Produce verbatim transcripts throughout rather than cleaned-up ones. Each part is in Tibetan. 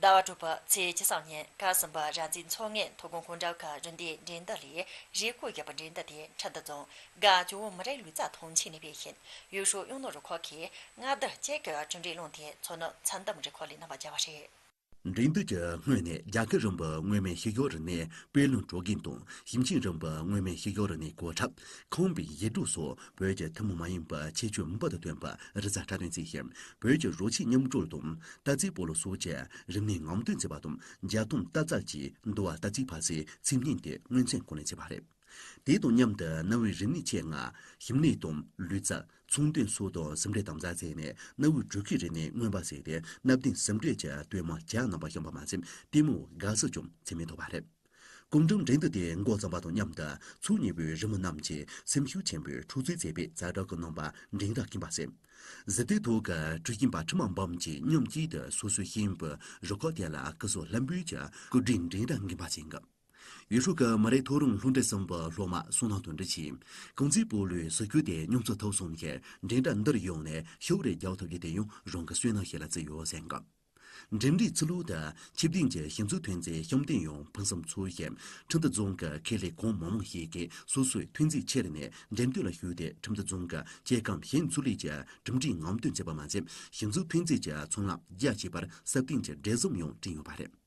ཟླ་བ་དྲུག་པ་ཚེས་བཅུ་གསུམ་ཉིན་ཀ་ཟམ་པ་རང་བཙན་ཚོགས་སྡེའི་ཐོག་ཁོངས་སྐུ་མགྲོན་ཁག་རིམ་འདིའི་འགྲན་བསྡུར་ལས་རེས་སྐུལ་བརྒྱབ་པའི་འགྲན་བསྡུར་དེ་ཁྲིན་ཏུའུ་རྫོང་དགའ་ཇོ་བོ་མི་རིགས་ལུས་རྩལ་ཐང་ཆེན་ནས་སྤེལ་ཞིང་ཡུས་ཧྲུའུ་གཡུང་ནོར་རུ་ཁག་གིས་མངའ་བདག་ཅེ་ཀེ་བ་གྲུབ་འབྲས་བླངས་ཏེ་མཚོ་ནུབ་ཚྭ་འདམ་རུ་ཁག་ལས་རྣམ་པ་རྒྱལ་བ་རེད། འགྲན་བསྡུར་གྱི་སྔོན་ནས་རྒྱལ་ཁབ་རིམ་པ་སྔོན་མའི་ཞི་རྒོལ་རིག་གནས་དཔེ་ལེན་སྤྲོད་མཁན་དང་ཞིང་ཆེན་རིམ་པ་སྔོན་མའི་ཞི་རྒོལ་རིག་གནས་གོ་ཁྲབ་ཁང་པའི་ཡིག་འབྲུ་སོགས་བོད་ཀྱི་ཐུན་མོང་མ་ཡིན་པའི་ཁྱད་ཆོས་མུ་མཐུད་དུ་སྟོན་པའི་རིག་རྩལ་འཁྲབ་སྟོན་བྱས་ཤིང་། བོད་ཀྱི་རོལ་ཆས་མཉམ་དཀྲོལ་དང་རྟ་རྩེད་སྤོ་ལོ་སོགས་ཀྱི་རིག་གནས་ངོམ་སྟོན་བྱས་པ་དང་། བརྒྱ་སྟོང་རྟ་རྩལ་གྱིས་འདུལ་བ་རྟ་རྩེད་ཕབ་སའི་མཚན་སྙན་དེ་མངོན་ཚན་ཁོ་ནས་བྱས་པ་རེད། དེ་དང་མཉམ་དུ་གནའ་བོའི་རིག་གནས་ཆེད་མངགས་ཞིང་ལས་དང་ལུས་རྩལ། ཚོང་དོན་སོགས་དང་ཟུང་འབྲེལ་དམ་བཅའ་བྱས་ནས་གནའ་བོའི་སྒྲུབ་བྱེད་རིག་གནས་མངོན་པ་བྱས་ཏེ། གནའ་དེང་ཟུང་འབྲེལ་གྱི་སྟོན་མོ་བརྒྱ་རྣམ་པ་བྱུང་བ་མ་ཟད། ལྟད་མོ་དགའ་བསུ་ཀྱང་བྱེད་མི་ཐུབ་པ་རེད། སྐུ་མགྲོན་འགྲན་བསྡུར་དེ་འགོ་བརྩམས་པ་དང་མཉམ་དུ་ཚོགས་གཉིས་པོའི་རི་མོ་རྣམས་ཀྱིས་སེམས་ཤུགས་ཆེན་པོས་འཁྲུག་རྩོད་བྱས་པའི་ཛ་དྲག་གི་རྣམ་པ་འགྲན་ཟླ་ཀུན་པ་ཟེར། གཟི་དེབ་ཐོག་གི་འཁྲུག་ཤིང་པ་ཁྲི་མ་འབུམ་གྱིས་མཉམ་གཅིག་ཏུ་སོ་སོའི་ཤེས་ཡོན་པའི་རུ་ཁག་དེ་ལ་སྐུ་གཟུགས་ལྷུན་པོའི་ཀྱི་སྐུ་དྲིན་འགྲན་ཟླ་འགྲན་པ་བྱེད་འགོ། ཡུས་ཧྲུའུ་གི་མི་རིགས་མཐོ་རིམ་སློབ་འབྲིང་གསུམ་པའི་སློབ་མ་གསུང་ནང་དུ་འདྲི་ཞིང་། རྐང་རྩེད་སྤོ་ལོའི་ཟུར་ཁྱོན་དེ་མཉམ་ཚོགས་ཐོག་སོང་ཞིང་འགྲན་ཟླ་འདིར་ཡོང་ནས་ཤུགས་རེ་རྒྱག་ཐུབ་རྒྱུ་དེ་ཡང་རང་གི་སུན་སྣང་ཞིག་ལ་བརྩིས་ཡོད་ཟེར་གི། འགྲིམ་འགྲུལ་ཚུར་ལོག་དུ་ཆིབས་བསྟན་གྱི་ཞིང་ཆུ་ཐོན་རྫས་ཤམ་སྟོན་ཡང་ཕུན་སུམ་ཚོགས་ཤིང་། ཁྲིན་ཏུའུ་རྫོང་གི་ཁེ་ལས་གོང་མང་མང་ཞིག་གིས་སོ་སོའི་ཐོན་རྫས་ཁྱེར་ནས་འགྲེམས་སྟོན་ལ་ཞུགས་ཏེ། ཁྲིན་ཏུའུ་རྫོང་གི་སྐྱེ་ཁམས་ཞན་ཚུལ་ལས་ཀྱི་གྲུབ་འབྲས་ངོམ་སྟོན་བྱས་པ་མ་ཟད། ཞིང་ཆུ་ཐོན་རྫས་ཀྱི་ཚོང་ལམ་རྒྱ་ཆེ་བར་སྲ་བརྟན་གྱི་འབྲས་ཟམ་ཡང་བསྐྲུན་ཡོད་པ་རེད།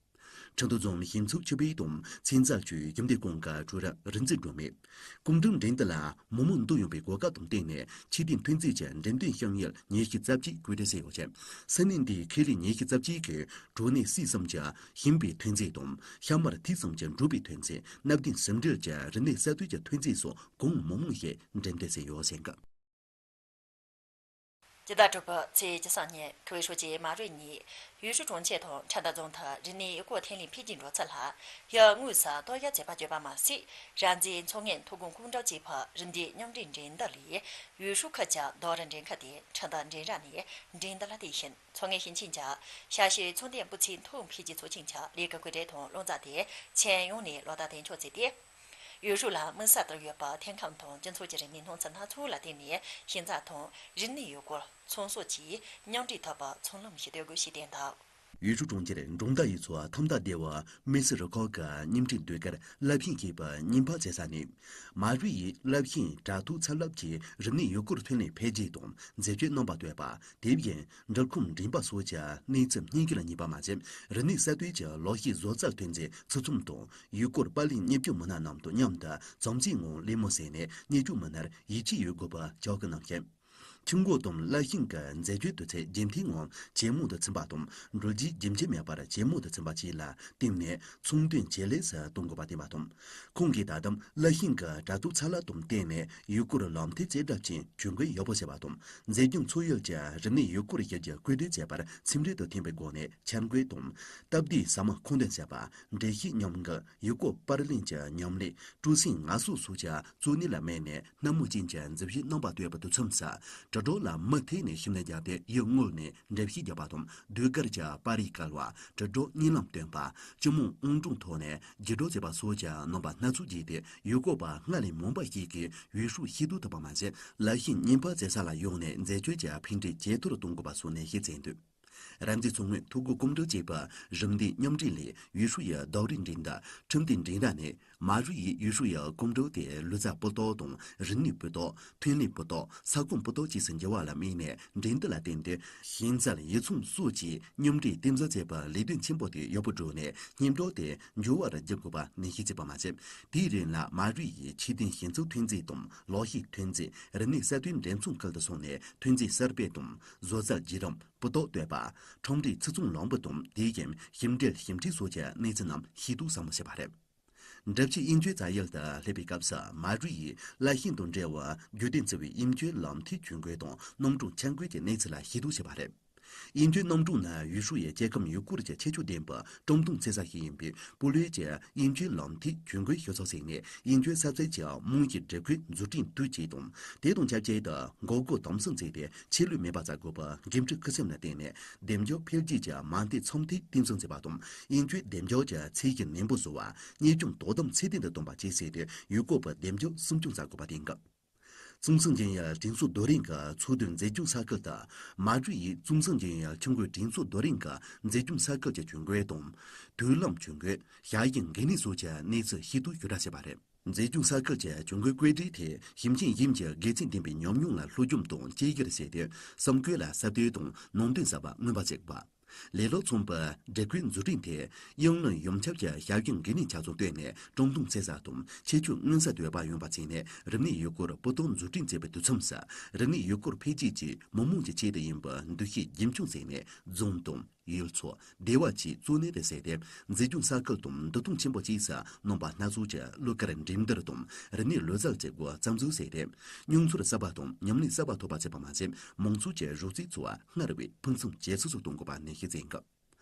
ཁྲིན་ཏུའུ་རྫོང་ཞིང་ཆུ་ཆུ་བེད་དང་ཚན་རྩལ་ཅུས་ཞིང་སྡེ་ཁང་གི་ཀྲུའུ་རིན་རིག་འཛིན་སྒྲོལ་མས། སྐུ་མགྲོན་འགྲན་བསྡུར་ལ་མི་མང་འདུ་ཡོང་པའི་གོ་སྐབས་དང་བསྟུན་ནས། ཆེད་དོན་ཐོན་རྫས་ཀྱི་འགྲེམས་སྟོན་བྱུང་ཡུལ་ཉི་ཤུ་རྩ་གཅིག་བཀོད་སྒྲིག་བྱས་ཡོད་ཅིང་། ས་གནས་འདིའི་ཁེ་ལས་ཉི་ཤུ་རྩ་གཅིག་གིས་གྲོ་ནས་སིལ་ཙམ་གྱི་ཞིམ་པའི་ཐོན་རྫས་དང་། ཤ་མར་ཐིགས་ཙམ་གྱི་འབྲུག་པའི་ཐོན་རྫས། གནའ་དེང་ཟུང་འབྲེལ་གྱི་རིག་གནས་གསར་གཏོད་ཀྱི་ཐོན་རྫས་སོགས་གང་མང་མང་ཞིག་འགྲེམས་སྟོན་བྱས་ཡོད་ཟེར་གི། སྤྱི་ཟླ་དྲུག་པའི་ཚེས་བཅུ་གསུམ་ཉིན་ཁུ་བའི་ཧྲུའུ་ཅི་མ་རུས་གཉིས་ཡུས་ཧྲུའུ་གྲོང་ཁྱེར་དང་ཁྲིན་ཏུའུ་རྫོང་དུ་རིག་གནས་ཡུལ་སྐོར་ཐོན་ལས་འཕེལ་རྒྱས་འགྲོ་ཚུལ་ལ་ཡར་དངོས་སུ་བསྟོད་ཡར་མཛད་པ་བརྗོད་པ་མ་ཟད། རང་བཙན་ཚོགས་ངན་ཐུགས་དགོངས་སྐུ་མགྲོན་གཅིག་པུ་རིམ་འདིའི་མཉམ་འབྲེལ་འགྲན་བསྡུར་ལས་ཡུས་ཧྲུའུ་ཁུལ་གྱི་རྡོ་རིང་འགྲན་ཁུལ་དེ་ཁྲིན་ཏུའུ་འགྲན་ར་ནས་འགྲན་བསྡུར་ལ་བསྡད་ཤིང་། མཚོ་སྔོན་ཞིང་ཆེན་གྱི་ཤར་ཤོད་ཚོང་དོན་སྤུས་ཚད་མཐོ་འཕེལ་རྒྱས་ཚོགས་ཆེན་གྱི་ལས་ཀའི་བཀོད་སྒྲིག་དང་བློ་འཛིན་དེ་ཁྱོན་ཡོངས་ནས་ལོ་ལྟར་དོན་འཁྱོལ་བྱས་ཏེ། ཡུས་ཧྲུའུ་ལ་དམིགས་བསལ་དུ་ཡོད་པའི་ཐོན་ཁུངས་དང་སྤྱི་ཚོགས་ཀྱི་རིག་གནས་སྣང་ཚུལ་སྣ་ཚོགས་ལ་བརྟེན་ནས་ཞིང་ཆ་དང་རིག་གནས་ཡུལ་སྐོར་ཚོང་ཟོག་བཅས་མཉམ་འདྲེས་ཐུབ་པའི་ཚོང་ལམ་ཞིག་གཏོད་དགོས་ཞེས་བསྟན་འདུག། ཡུས་ཧྲུའུ་གྲོང་ཁྱེར་འབྲོང་རྡལ་ཡུལ་ཚོ་ཐམ་ད་སྡེ་བ་སྨད་སི་རུ་ཁག་གི་རྙིང་ཁྲིད་ཟློས་གར་བླ་བཞིན་ཞེས་པའི་རྙིང་པ་མཛད་ས་ནས། མ་རུས་ཡིས་བླ་བཞིན་དྲ་ཐོག་ཚ་རླབས་ཀྱིས་རིག་གནས་ཡུལ་སྐོར་ཐོན་ལས་འཕེལ་རྒྱས་དང་མཛེས་དཔྱོད་རྣམ་པ་བཏོད་པ། དེ་བཞིན་འབྲི་གུང་འགྲིམ་པ་སོགས་ཀྱི་གནས་ཚུལ་སྙན་ཞུ་ལ་གཉེར་པ་མ་ཟད། རིག་གནས་གསར་གཏོད་ཀྱི་ལག་ཤེས་བཟོ་རྩལ་ཐོན་རྫས་ཚུད་ཚོམས་དང་ཡུལ་སྐོར་པར་ལེན་གཉེར་སྐྱོང་མི་སྣ་རྣམས་དང་མཉམ་དུ་བྱམས་བརྩེའི་ངང་གླེང་མོལ་བྱས་ནས་གཉེར་སྐྱོང་མི་སྣར་ཡིད་ཆེས་ཡོད་དགོས་པ་བཅས་ཀྱི་གནང་ཞིང་། ཆུ་འགོ་དང་བླ་ཤིང་གི་མཛེས་དཔྱོད་དུ་ཚད་ཇེ་མཐོའི་ངང་ཇེ་མང་དུ་ཕྱིན་པ་དང་། འགྲུལ་རྗེས་རྒྱུན་ཆད་མེད་པར་ཇེ་མང་དུ་ཕྱིན་པ་བཅས་ལ་བརྟེན་ནས་ཚོང་དོན་ཇེ་ལེགས་སུ་གཏོང་དགོས་པ་བསྟན་པ་དང་། ཁོང་གིས་ད་དུང་བླ་ཤིང་གི་དྲ་ཐོག་ཚ་རླབས་དང་བསྟུན་ནས་ཡུལ་སྐོར་ལམ་ཐིག་རྩེ་གྲབས་ཅན་ཇུས་འགོད་ཡག་པོ་བྱས་པ་དང་། མཛེས་ལྗོངས་མཚོ་ཡུལ་གྱི་རིག་གནས་ཡུལ་སྐོར་ཞིག་རྒྱུ་བཀོད་སྒྲིག་བྱས་པར་སེམས་ཁྲལ་དུ་འཐེན་པའི་སྒོ་ནས་འཆར་འགོད་དང་། སྟབས་བདེའི་ཟ་མ་མཁོ་འདོན་བྱས་པ། འགྲེལ་བཤད་མཉམ་འགུལ། ཡུལ་སྐོར་པར་ལེན་གྱི་མཉམ་ལས། སྤྲོ་གསེང་ངལ་གསོ་སོགས་ཀྱི་གཙོ་གནད་ལ་དམིགས་ནས་སྣང་མེད་ཅན་གྱི་མཛེས་དཔྱོད་རྣམ་པ་བཏོད་པ་དུས་མཚམས་སུ་དྲིལ་སྒྲོག་ལ་མུ་མཐུད་ནས་ཤུགས་སྣོན་བརྒྱབ་སྟེ་ཡུལ་དངོས་ནས་འགྲེལ་བཤད་བརྒྱབ་པ་དང་། ཟློས་གར་གྱི་པར་རིས་བཀལ་བ། དྲིལ་སྒྲོག་བརྙན་ལམ་སྟོན་པ། སྤྱི་དམངས་ཨང་གྲངས་ཐོག་ནས་བརྒྱུད་སྒྲོག་བྱེད་པ་སོགས་ཀྱི་རྣམ་པ་སྣ་ཚོགས་བརྒྱུད་དེ་ཡུལ་སྐོར་པ་སྔར་ལས་མང་པ་ཞིག་གིས་ཡུས་ཧྲུའུ་ཤེས་རྟོགས་ཐུབ་པ་མ་ཟད། བླ་ཤིང་རྙིང་པ་མཛེས་ས་ལ་ཡོང་ནས་མཛེས་དཔྱོད་ཀྱི་ཕན་འབྲས་ཇེ་མཐོར་གཏོང་དགོས་པ་སོགས་ནན་བཤད་མཛད་འདུག། རབ་མཛེས་མཚོ་སྔོན་ཐུགས་ཁུར་སྐུ་མགྲོན་གཅིག་པུ་རིམ་འདིའི་མཉམ་འབྲེལ་ལས་ཡུས་ཧྲུའུ་ཡི་རྡོ་རིང་འགྲན་ཟླ་ཁྲིམས་མཐུན་འགྲན་ཟླ་ནས་མ་རུས་ཡིས་ཡུས་ཧྲུའུ་ཡི་སྐུ་མགྲོན་དེ་ལུས་རྩལ་སྤུ་མདོག་དང་རིག་གནས་སྤུ་མདོག་ཐོན་ལས་སྤུ་མདོག་ས་ཁོངས་སྤུ་མདོག་བཅས་སུ་འགྱུར་བ་ལ་དམིགས་ནས་འགྲན་བསྡུར་ལ་བརྟེན་ཏེ་ཞིང་ཚལ་ཡུལ་ཚོང་སོགས་ཀྱི་མཉམ་འབྲེལ་རྟེན་གཞི་བྱས་པའི་ལས་དོན་ཆེན་པོ་དེ་ཡག་པོ་བསྒྲུབས་ནས་སྙན་གྲགས་དེ་འབྱོར་བར་བསྒྱུར་དགོས་པ་ནན་བཤད་བྱས་པ་མ་ཟད། དེའི་རིང་ལ་མ་རུས་ཡིས་ཆེད་དོན་ཞིང་ཆུ་ཐོན་རྫས་དང་ལག་ཤེས་ཐོན་རྫས་རིག་གནས་གསར་གཏོད་འགྲེམས་ཚོགས་ཁུལ་དུ་སོང་ནས་ཐོན་རྫས་གསར་སྤེལ་དང་བཟོ་རྩལ་བརྒྱུད་རིམ། སྤུ་མདོག་བཏོད་པ། ཁྲོམ་རའི་ཕྱིར་ཚོང་ལམ་བུ་དང་དེ་བཞིན་ཞིབ་འགྲེལ་ཞིབ་ཕྲའི་སོགས་ཀྱི་གནས་ཚུལ་རྣམས་ཞིབ་ཏུ་གསལ་པོ་བྱས་པ་རེད། འབྲི་ཆུའི་དབྱིན་ཇོའི་རྩ་ཡུལ་དུ་སླེབས་པའི་སྐབས་སུ་མ་རུས་ཡིས་བླ་ཤིང་དང་འབྲེལ་བའི་རྒྱུད་སྟོན་བརྩི་བའི་དབྱིན་ཇོའི་ལམ་ཐིག་ཇུས་འགོད་དང་རྣམ་གྲངས་འཆར་འགོད་ཀྱི་གནས་ཚུལ་ལ་ཞིབ་ཏུ་བྱས་པ་རེད། དབྱིན་ཇོའི་རྣམ་གྲངས་ནི་ཡུས་ཧྲུའུ་ཡི་སྐྱེ་ཁམས་ཡུལ་སྐོར་གྱི་ཁྱད་ཆོས་ལྡན་པའི་ཀྲུང་ཏུང་ཚེ་ས་ཞིག་ཡིན་པས། སྤོ་ལོའི་ཀྱི་དབྱིན་ཇོའི་ལམ་ཐིག་ཇུས་འགོད་ཞུ་ཚགས་བྱས་ནས་དབྱིན་ཇོའི་ས་ཚིགས་ཀྱི་རྨང་གཞིའི་སྒྲིག་བཀོད་འཛུགས་སྐྲུན་དུས་གཅིག་དང་། དེ་དང་ཆབས་ཅིག་ཏུ་འགག་སྒོ་དམ་བསུ་བྱས་ཏེ་ཆད་ལུས་མེད་པ་བྱ་དགོས་པའི་འགན་འཁྲི་འཁུར་སེམས་ལ་བརྟེན་ནས་བདེ་འཇགས་འཕེལ་རྒྱས་ཀྱི་མ་མཐའི་མཚམས་ཐིག་རྟིང་བཟུང་བྱེད་པ་དང་། དབྱིན་ཇོའི་བདེ་འཇགས་ཀྱི་ཚད་གཞི་ནན་པོ་བཟོ་བ། གཉེར་སྐྱོང་དོ་དམ་ཚད་ལྡན་དུ་གཏོང་བ་བཅས་བྱས་ཏེ་ཡུལ་སྐོར་བའི་བདེ་འཇགས་སྲུང་སྐྱོང་བྱ་དགོས་པ་བསྟན་གྱི། ཙུང་ཟིང་ཅན་ཡ་དྲིན་གཟོ་རྡོ་རིང་གི་ཚོགས་འདུའི་མཛེས་ལྗོངས་ས་ཁུལ་དང་། མ་ཀྲུའུ་ཡི་ཙུང་ཟིང་ཅན་ཡ་ཆུ་འགོའི་དྲིན་གཟོ་རྡོ་རིང་གི་མཛེས་ལྗོངས་ས་ཁུལ་གྱི་ཇུས་འགོད་དང་། མདུན་ལམ་ཇུས་འགོད། ཞ་ཡི་འགན་ནུས་སོགས་ཀྱི་གནས་ཚུལ་ཞིབ་ཏུ་ཞུ་གྲ་བྱས་པ་རེད། མཛེས་ལྗོངས་ས་ཁུལ་གྱི་ཇུས་འགོད་བཀོད་སྒྲིག་དེ་ཞིང་ཆེན་ཡུལ་གྱི་དགེ་མཚན་ལྡན་པའི་ཉམས་མྱོང་ལ་སློབ་སྦྱོང་དང་གཅིག་གྱུར་བྱས་ཏེ། བསམ་བཀོད་ལ་ཟབ་སྟོན་དང་ནང་དོན་གསར་པ་མངོན་པ་བྱེད་པ། ལས་སློབ་ཚོང་པའི་སྒྲིག་བཀོད་འཛུགས་སྐྲུན་དེ་དབྱང་རིམ་ཡོངས་ཁྱབ་ཀྱི་ཞབས་ཞུའི་འགན་ནུས་ཆ་ཚང་བཏོན་ནས་ཀྲུང་ཏུང་ཚེ་ས་དང་ཁྱད་ཆོས་མངོན་གསལ་དོད་པ་ཡོང་བ་བྱས་ནས་རིག་གནས་ཡུལ་སྐོར་སྤུ་སྟོང་འཛུགས་སྐྲུན་བྱེད་པའི་དུས་མཚམས་སུ་རིག་གནས་ཡུལ་སྐོར་འཕེལ་རྒྱས་ཀྱིས་མི་དམངས་ཀྱི་ཆེད་དུ་ཡིན་པའི་འདུ་ཤེས་རྒྱུན་འཁྱོངས་བྱས་ནས་རྫོང་དང་ཡུལ་ཚོ། སྡེ་བ་བཅས་གཙོ་གནད་དུ་བྱས་ཏེ་མཛེས་ལྗོངས་ས་ཁུལ་དང་འདུ་ཁང་ཆེན་པོ་བཅས་སུ་རྣམ་པ་སྣ་ཚོགས་ཀྱི་གླུ་གར་འགྲན་བསྡུར་དང་རིག་གནས་ལོ་ཙཱ་བཅས་སྒོ་རྩ་འཛུགས་བྱས་ཏེ། མྱོང་ཚོར་གསར་པ་དང་ཉམས་ལེན་གསར་པ་ཐོབ་པ་བྱས་པ་མ་ཟད། མང་ཚོགས་ཀྱི་རོགས་རྩིས་འཚོ་བ་སྔར་བས་ཕུན་སུམ་ཇེ་ཚོགས་སུ་གཏོང་དགོས་པ་ནན་བཤད་མཛད་འགོ།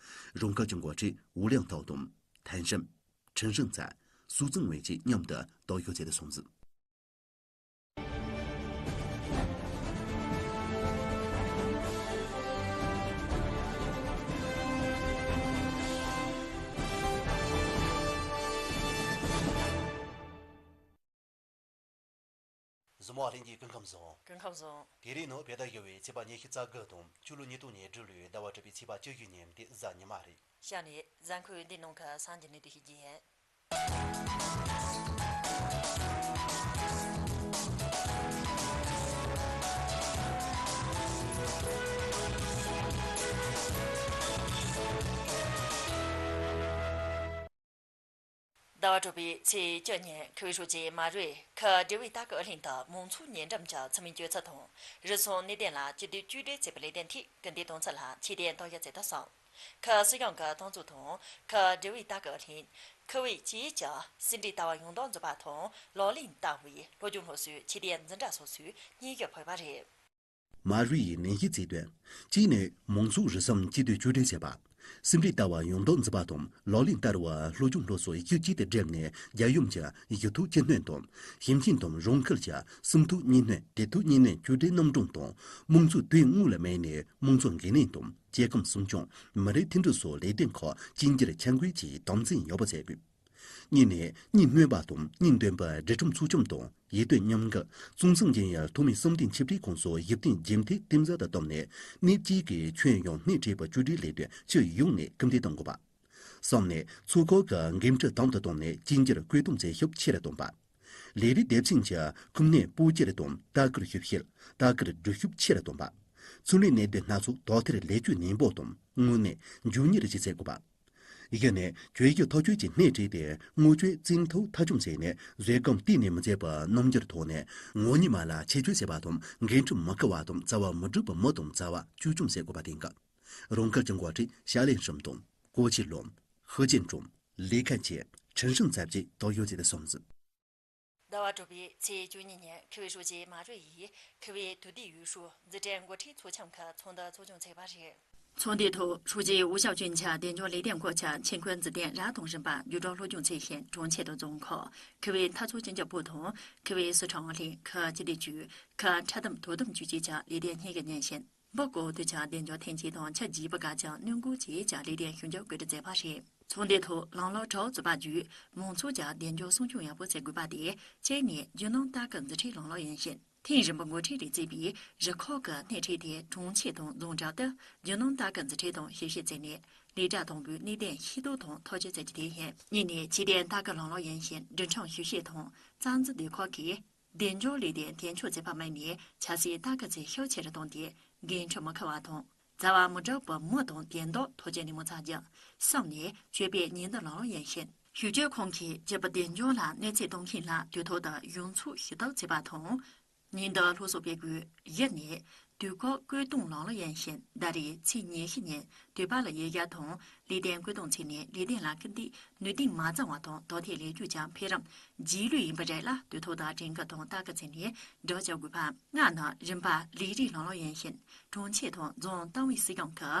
རང་ཁུལ་གྱི་འགོ་ཁྲིད་ཝུ་ལིང་ཐའོ་དང་། ཐན་ཧྲིན། ཁྲིན་ཧྲིན་ཚ། སུའུ་ཙང་ཝེ་བཅས་མཉམ་དུ་དོགས་ཡོད་བྱས་ཏེ་སོང་ཟིན། གཟིགས་མོ་བ་ལྷན་རྒྱས་སྐུ་ཁམས་བཟང་། སྐུ་ཁམས་བཟང་། དེ་རིང་ནི་བོད་ཟླ་བཞི་བའི་ཚེས་པ་ཉི་ཤུ་རྩ་དགུ་དང་ཕྱི་ལོ་ཉིས་སྟོང་ཉེར་དྲུག་ལོའི་ཟླ་བ་དྲུག་པའི་ཚེས་པ་བཅུ་བཞི་ཉིན་ཏེ་གཟའ་ཉི་མ་རེད། ཤ་ནས་གཟའ་འཁོར་འདི་ནང་གི་སང་གི་གནས་དུ་ཤེས་ཀྱི་ཡིན། ཟླ་བ་དྲུག་པའི་ཚེས་བཅུ་ཉིན་ཁུ་བའི་ཧྲུའུ་ཅི་མ་རུས་ཁུ་འབྲེལ་བའི་ལྟ་སྐུལ་ཨུ་ལྷན་དུ་མང་ཚོགས་ཉེ་འགྲམ་གྱི་ཚུལ་མིན་སྤྱོད་ཚུལ་དང་རུལ་སུངས་གནད་དོན་ལ་སྤྱི་བདེ་བཅོས་སྒྲིག་བྱེད་པའི་ལས་དོན་ཐད་སྐུལ་འདེད་གཏོང་ཚུལ་ལ་ཆེད་དོན་རྟོག་ཞིབ་བྱེད་དུ་སོང་། ཁུ་སྲིད་གཞུང་གི་ཏང་ཙུའུ་དང་ཁུ་འབྲེལ་བའི་ལྟ་སྐུལ་ཨུ་ལྷན། ཁུ་བའི་ཅིའི་ཀྱི་སེ་འབྲས་ལྟ་བ་ཡོངས་བསྡོམས་འཛུགས་པ་དང་ལག་ལེན་བསྟར་བའི་སློབ་སྦྱོང་སློབ་གསོའི་ཆེད་དོན་འཛིན་གྲྭ་སོ་སོའི་སྙན་ཞུ་ཕུལ་བ་རེད། མ་རུས་ཡིས་ནན་བཤད་བྱས་དོན། གཅིག་ནས་མང་ཚོགས་རུལ་སུངས་སྤྱི་བདེ་བཅོས་སྒྲིག་བྱེད་པ། སེ་འབྲས་ལྟ་བ་ཡོངས་བསྡོམས་འཛིན་པ་དང་ལག་ལེན་བསྟར་བའི་སློབ་སྦྱོང་སློབ་གསོ་གཅིག་གྱུར་དུ་བསྒྲིམས་ནས་རྒྱལ་ཡོངས་ཀྱི་ཡིག་ཐོག་སྤྱི་སྣོད་དང་། ཞིང་ཆེན་དང་རང་ཁུལ་གྱི་སུམ་ཐོག་གཉིས་སྣོད་བདུན་ཐོག་གཉིས་སྣོད་བཅོས་སྒྲིག་རྣམ་གྲངས་དང་། དམངས་གཙོའི་དོན་དངོས་ལ་དམིགས་ནས་དམངས་གཙོ་འགན་ལེན་དང་། སྐྱེ་ཁམས་སྲུང་སྐྱོང་། མི་རིགས་མཐུན་སྒྲིལ་སོགས་ལས་དོན་ཁག་གཅིག་གྱུར་འཆར་འགོད་ཀྱིས་དམ་འཛིན་ཡག་པོ་བྱེད་དགོས། གཉིས་ནས་གཉིས་སྨོན་པ་དང་གཉིས་འདོན་པའི་སྒྲིག་ཁྲིམས་ཚོགས་ཆུང་དང་ཡིད་རྟོན་མཉམ་འགུལ། ཙུང་ཟིང་ཅན་ཡ་ཐོག་མའི་གསུམ་ལྡན་ཆིག་སྒྲིལ་ཁོངས་སུ་ཞབས་བརྟན་རྒྱུན་མཐུད་གཏིང་ཟབ་ཏུ་བཏང་ནས་གནས་གཅིག་གི་ཁྱོན་ཡོངས་སྣེ་ཁྲིད་པའི་བཅོས་སྒྲིག་ལས་དོན་ཕྱོགས་ཡོངས་ནས་སྐུལ་འདེད་གཏོང་དགོས་པ། གསུམ་ནས་ཚོགས་ཁག་གི་འགན་འཁྲི་དམ་དུ་བཏང་ནས་གཅིག་གྱུར་བཀོད་གཏོང་བྱེད་ཤུགས་ཆེ་རུ་གཏོང་པ། ལས་རིགས་སྡེ་ཚན་གྱི་ཁུངས་སྣེ་སྤོ་སྒྱུར་དང་ལྟ་སྐུལ་ཞིབ་བཤེར། ལྟ་སྐུལ་སྒྲུབ་ཤུགས་ཆེ་རུ་གཏོང་པ། ཚུར་ལེན་གནད་དོན་སྣ་ཚོགས་དག་ཐེར་ལེགས་བཅོས་ནན་པོ་དང་དངོས་གནས་མགྱོགས་གཉེར་བྱེད་ཚད་དགོས་པ། བཞི་ནས་གྱོད་གཞི་ཐག་གཅོད་ཀྱི་སྣེ་ཁྲིད་དེ་དངོས་གྱོད་རྩིས་ཐོ་མཐའ་འཁྱོངས་བྱས་ནས་བཟོད་སྒོམ་གཏན་ནས་མི་བརྗེད་པའི་རྣམ་འགྱུར་ཐོག་ནས་ངོ་གཉིས་མ་ལ་ཆད་གཅོད་བྱེད་པ་དང་འགན་འཁྲི་མི་འཁུར་བ་དང་རྩ་བ་མི་སྒྲུབ་པའི་མི་དང་རྩ་བ་གཅོད་སྐྱོང་བྱེད་དགོས་པ་དེ་འགའ། རང་ཁུལ་གྱི་འགོ་ཁྲིད་ཤ་ལེན་ཧྲིན་དང་ཀོ་ཆི་ལོམ། ཧི་ཅིན་ཀྲུང་། ལི་ཁན་ཆེ། ཁྲིན་ཧྲིན་ཚབ་ཀྱིས་དོགས་ཡོད་ཅེས་གསུངས་ཟིན། ཟླ་བ་དྲུག་པའི་ཚེས་བཅུ་གཉིས་ཉིན་ཁུ་བའི་ཧྲུའུ་ཅི་མ་རུས་ཡིས་ཁུ་བའི་དུས་བདེ་ཡུལ་ཤུལ་འཛུགས་སྐྲུན་འགོ་ཁྲིད་ཚོགས་ཆུང་གི་ཚོགས་འདུ་ཚོགས་ཆུང་བྱས་པ་རེད། ཚོགས་འདུའི་ཐོག་ཧྲུའུ་ཅི་ཝུའུ་ཞའོ་ཅུན་གྱིས་བདེ་འཇགས་ལས་དོན་སྐོར་གྱི་ཆེད་མཁོའི་མཛུབ་སྟོན་རབ་དང་རིམ་པ་བརྒྱུད་སྒྲོག་སློབ་སྦྱོང་བྱེད་བཞིན་གྲོང་ཁྱེར་དང་རྫོང་ཁག་ཁུ་བའི་འཐབ་ཕྱོགས་སྤྱི་ཁྱབ་པུའུ་དང་ཁུ་བའི་སི་ཁྲོན་ཨུ་ལྷན་ཁུ་སྤྱི་བདེ་ཅུས་ཁུ་འཕྲལ་སྡོམ་དོ་དམ་ཅུས་བཅས་ཀྱི་ལས་དོན་སྙན་ཞུ་ཉན་བཞིན། འབུ་བརྐོ་དུས་ཀྱང་བདེ་འཇགས་ཐོན་སྐྱེད་དང་ཆུ་རྒྱུས་པ་དགའ་ཅན་གནོད་འགོག་བཅས་ཀྱི་ལས་དོན་ཞིབ་འཇུག་བཀོད་སྒྲིག་མཛད་པ་རེད། ཚོགས་འདུའི་ཐོག་ལམ་ལྷོང་ཀྲོའུ་བཙུགས་པ་བརྒྱུད་མང་ཚོགས་ཀྱི་བདེ་འཇགས་སྲུང་སྐྱོང་ཡག་པོ་བྱེད་དགོས་པ་དེ་གཅིག་ནས་རྒྱུ་ནོར་ལྟ་སྐུལ་འཛིན་ཁྲིད་ལམ་ལྷོང་ཡིན་ཞིང་། ཐེངས་རིམ་པ་འགོ་ཁྲིད་རེ་བརྩིས་པའི་རུ་ཁག་གི་སྣེ་ཁྲིད་དེ་གྲོང་ཁྱེར་དང་རྫོང་འབྲེལ་དུ་རྒྱུ་ནོར་ལྟ་སྐུལ་འཛིན་ཁྲིད་དང་ཞིབ་བཤེར་བྱས་ནས་ལས་གྲྭ་དང་པོའི་གནད་དོན་ཤེས་རྟོགས་དང་ཐག་གཅོད་བྱ་རྒྱུ་དེ་ཡིན། གཉིས་ནས་ཆེད་དོན་ལྟ་སྐུལ་ལམ་ལྷོང་ཡིན་ཞིང་། འབྲིང་ཕྲན་ཞིབ་བཤེར་དང་རྩ་འཛུགས་སྡེ་ཁག་གིས། བདེ་འཇགས་ལས་དོན་དོན་འཁྱོལ་བྱེད་པ་དམིགས་ནས་ཆབ་སྲིད་ལྟ་སྐུལ་ཚད་ཤུགས་ཆེ་རུ་བཏང་སྟེ་འགན་འཁྲི་མི་འཁུར་བ་དང་རྩ་བ་མི་སྒྲུབ་པའི་མི་དང་དོན་དག་ཐག་གཅོད་ནན་མོ་བྱ་རྒྱུ། གསུམ་ནས་སྤྱོད་པའི་ཉེན་བརྡ་ལམ་ལྷོང་ཡིན་ཞིང་། ཞིབ་དཔྱོད་ཁང་གིས་སྤྱི་པའི་བདེ་འཇགས་ལ་གནོད་འཚེ་གཏོང་མཁན་ལ་དུས་ཐོག་ཏུ་གཞུང་ཚབ་ཞུ་ཐབས་བྱེད་པ་དང་། ཉེན་བརྡ་སློབ་གསོ་སྤེལ་དགོས། བཞི་ནས་དུས་བཀག་བཀོད་གཏོང་ལམ་ལྷོང་ཡིན་ཞིང་ཟླ་རེའི་ཚེས་ཉི་ཤུ་ཉིན་དུས་བབ་ལ་དབྱེ་ཞིབ་དང་ལས་དོན་བཀོད་གཏོང་བྱས་ནས་ལས་དོན་ལ་སྐུལ་འདེད་ནུས་ལྡན་མ་བྱུང་བ་དང་དོགས་འཐེན་ལས་རྒྱུ་ཀྱང་འཕེལ་རིམ་རྗེས་ལུས་ཡིན་པ་རེད་ལ་དུས་ཐོག་ཏུ་དྲན་སྐུལ་དང་ལྟ་སྐུལ་བྱས་ནས་སྒྲུབ་བྱ་དགོས་པ། ལྔ་ནི་རིམ་པ་ལས་རིགས་ལམ་ལྷོང་ཡིན་ཞིང་གྲོང་ཁྱེར་དང་རྫོང་ཏང་ཨུའི་སྲིད་སྐྱོང་གི་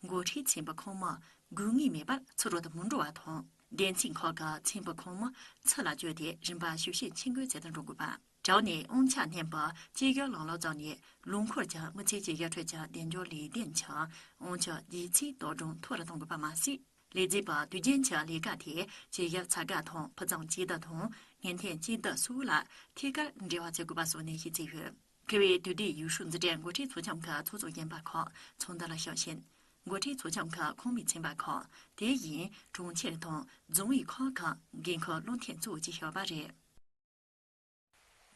འགོ་ཁྲིད་ཚན་པའི་ཁོངས་མི་དགོས་ངེས་མེད་པར་ཚུར་རོལ་དུ་མི་འགྲོ་བ་དང་སྡེ་ཚན་ཁག་གི་ཚན་པའི་ཁོངས་མི་ཚུར་ལ་བསྐྱོད་དེ་རིམ་པ་ཞིབ་བཤེར་ཆེད་འགོད་བྱེད་དུ་འགྲོ་དགོས་པ། དྲུག་ནས་དབང་ཆ་སྣོན་པའི་བཅོས་སྒྱུར་ལམ་ལྷོང་བྱས་ནས་ལོ་འཁོར་གྱི་མི་ཚེ་བཅོས་སྒྱུར་ཁྲོད་ཀྱི་བདེ་འཇགས་ལས་དོན་གྱི་དབང་ཆ་སྒྱུ་རྩལ་གཏོང་སྒྲུབ་མཐོ་རུ་གཏོང་དགོས་པ་མ་ཟད། ལས་བྱེད་པ་དུས་རྒྱུན་གྱི་ལས་ཀ་དེ་བཅོས་སྒྱུར་ཚ་གྱང་དང་ཕུགས་རྒྱང་ཇེ་བདེ་དང་སྔོན་ཐོན་ཇེ་བདེ་སོགས་ལ་ཐད་ཀར་འབྲེལ་བ་བྱེད་དགོས་པ་སོགས་ནན་བཤད་བྱས་ཡོད། ཁེ་བའི་དུས་བདེའི་ཡུས་ཧྲུའུ་འཛིན་གྲྭའི་འགོ་ཁྲིད་ཚོགས་ཆུང་གི་ཚོགས་གཙོ་རྒན་པ་ཁག་ཚོགས་འདུ་ལ་ཞུགས་ཤིང་། འགོ་ཁྲིད་ཚོགས་ཆུང་གི་ཁོངས་མི་ཚན་པ་ཁག་དེ་བཞིན་གྲོང་ཁྱེར་དང་རྫོང་ཨུད་ཁག་གི་འགན་འཁུར་བློ་མཐུན་གཙོ་བོ་བཅས་ཞུགས་པ་རེད།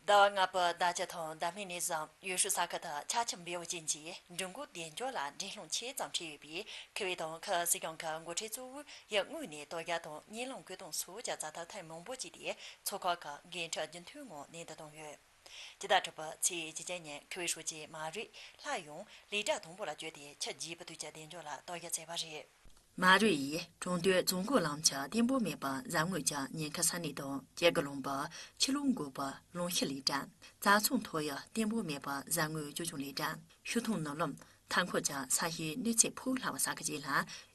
ཟླ་བ་ལྔ་པའི་ཟླ་བཅུ་དང་ཟླ་སྨད་ནས་བཟུང་ཡུས་ཧྲུའུ་ས་ཁུལ་དུ་ཆ་ཁྱབ་འབེལ་པོ་ཅན་གྱི་འབྲི་འགོག་བདེ་འཇགས་ལ་འགྲན་སློང་ཆེ་ཙམ་འཕྲད་ཡོད་པས། ཁེ་བའི་དང་ཁུལ་སྲིད་གཞུང་གི་འགོ་ཁྲིད་གཙོ་བོས་ཡུལ་དངོས་ནས་དོལ་རྒྱལ་དང་གཉེན་སློང་བཀོད་གཏོང་སོགས་ཀྱི་ཛ་དྲག་ཐེངས་མང་པོ་བྱས་ཏེ། ཚོགས་ཁག་གི་འགན་འཁྲི་རྒྱུན་མཐུད་ངང་ནན་དུ་བཏང་ཡོད། སྤྱི་ཟླ་དྲུག་པའི་ཚེས་བཅུ་གཅིག་ཉིན་ཁེ་བའི་ཧྲུའུ་ཅི་མ་རུས་སླར་ཡང་ལས་གྲྭ་དང་པོ་ལ་བསྐྱོད་དེ་ཆུ་རྒྱས་པོ་དུས་ཀྱི་བདེ་འཇགས་ལ་དོལ་རྒྱལ་བྱས་པ་རེད། མ་རུས་ཡིས་གྲོང་སྡོད་རྫོང་འགོ་ལམ་གྱི་བརྟན་པོ་མེད་པར་གཟབ་ངོས་ཀྱི་ཉེན་ཁ་ས་གནས་དང་སྐྱེ་དགུ་ལུང་པ། ཆུ་ལུང་དགོན་པ། ལུང་ཤུར་ལས་གྲྭ། རྩྭ་ཚང་མཐོ་ཡུལ་བརྟན་པོ་མེད་པར་གཟབ་ངོས་བཅོས་སྐྱོང་ལས་གྲྭ། ཤུ་ཐུང་ནུབ་ལམ་མཐའ་འཁོར་གྱི་ས་གཤིས་གནོད་འཚེ་ཕོག་སླ་བའི་ས་ཁུལ་བཅས་ལ་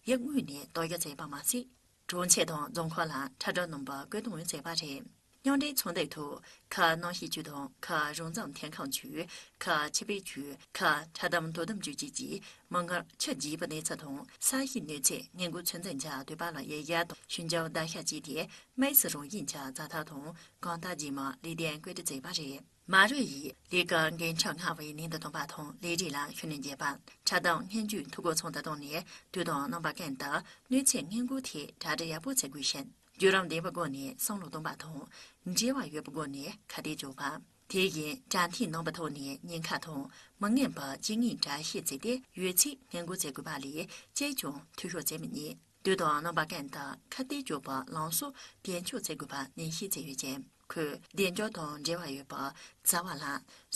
ཡུལ་དངོས་ནས་དོལ་རྒྱལ་བྱས་པ་མ་ཟད། གྲོང་ཁྱེར་དང་རྫོང་ཁག་ལ་འཁྲབ་སྒྲུང་རྣམ་པ་བཀོད་གཏོང་མཛད་པ་རེད། མཉམ་འབྲེལ་ཚོགས་འདུའི་ཐོག་ཁུལ་གནམ་གཤིས་ཅུས་དང་ཁུལ་རང་བཙན་ལྷན་ཁང་ཅུས། ཁུལ་ཆུ་བེད་ཅུས། ཁུལ་འཁྲབ་སྟོན་དོ་དམ་ཅུས་བཅས་ཀྱིས་མིག་སྔར་ཆུ་རྒྱས་པའི་གནས་ཚུལ་དང་ས་གཤིས་གནོད་འཚེའི་སྔོན་འགོག་ཚོད་འཛིན་གྱི་དུས་བབ་ལ་དབྱེ་ཞིབ་དང་ཞིབ་འཇུག་བརྡར་ཤ་བྱས་ཏེ། དམིགས་སུ་རང་བཞིན་གྱི་ཛ་དྲག་དང་གང་ལྟར་རྗེས་མ་ལས་དོན་བཀོད་སྒྲིག་བྱས་པ་རེད། མ་རུས་ཡིས་ལས་ཀའི་འགན་འཁྲི་སྔར་བས་ནན་དུ་བཏང་པ་དང་ལས་རིགས་ལ་ཤུགས་སྣོན་བརྒྱབ་པ། འཁྲབ་སྟོན་སྙན་ཞུའི་འཐུས་སྒོ་ཚང་དུ་བཏང་ནས་དུས་དང་རྣམ་པ་ཀུན་ཏུ་གནོད་འཚེ་སྔོན་འགོག་ཐད་གྲ་སྒྲིག་ཡག་པོ་བྱེད་དགོས་ཤིང་། བརྒྱུད་རིམ་ལྡན་པའི་སྒོ་ནས་བསམ་བློ་གཏོང་བ་དང་འབྲེལ་བ་ཡོད་པའི་སྒོ་ནས་ཁ་གཏད་གཅོག་པ། དེ་བཞིན་དྲ་ཐིག་ནང་པའི་ཐོག་ནས་ཉེན་ཁ་དང་མི་མངོན་པའི་རྐྱེན་ངན་བརྡར་ཤ་བྱས་ཏེ་ཡོད་ཚད་སྔོན་འགོག་བྱེད་དགོས་པ་ལས་ཅིས་ཀྱང་འཐུས་ཤོར་བྱེད་མི་ཉན། དུས་དང་རྣམ་པ་ཀུན་ཏུ་ཁ་གཏད་གཅོག་པའི་ལམ་སྲོལ་རྒྱུན་འཁྱོངས་བྱེད་དགོས་པ་ནན་བཤད་བྱས་ཡོད་ཅིང་། ཁོས་བདེ་འཇགས་དང་འབྲེལ་བ་ཡོད་པའི་བྱ་བ་ལ་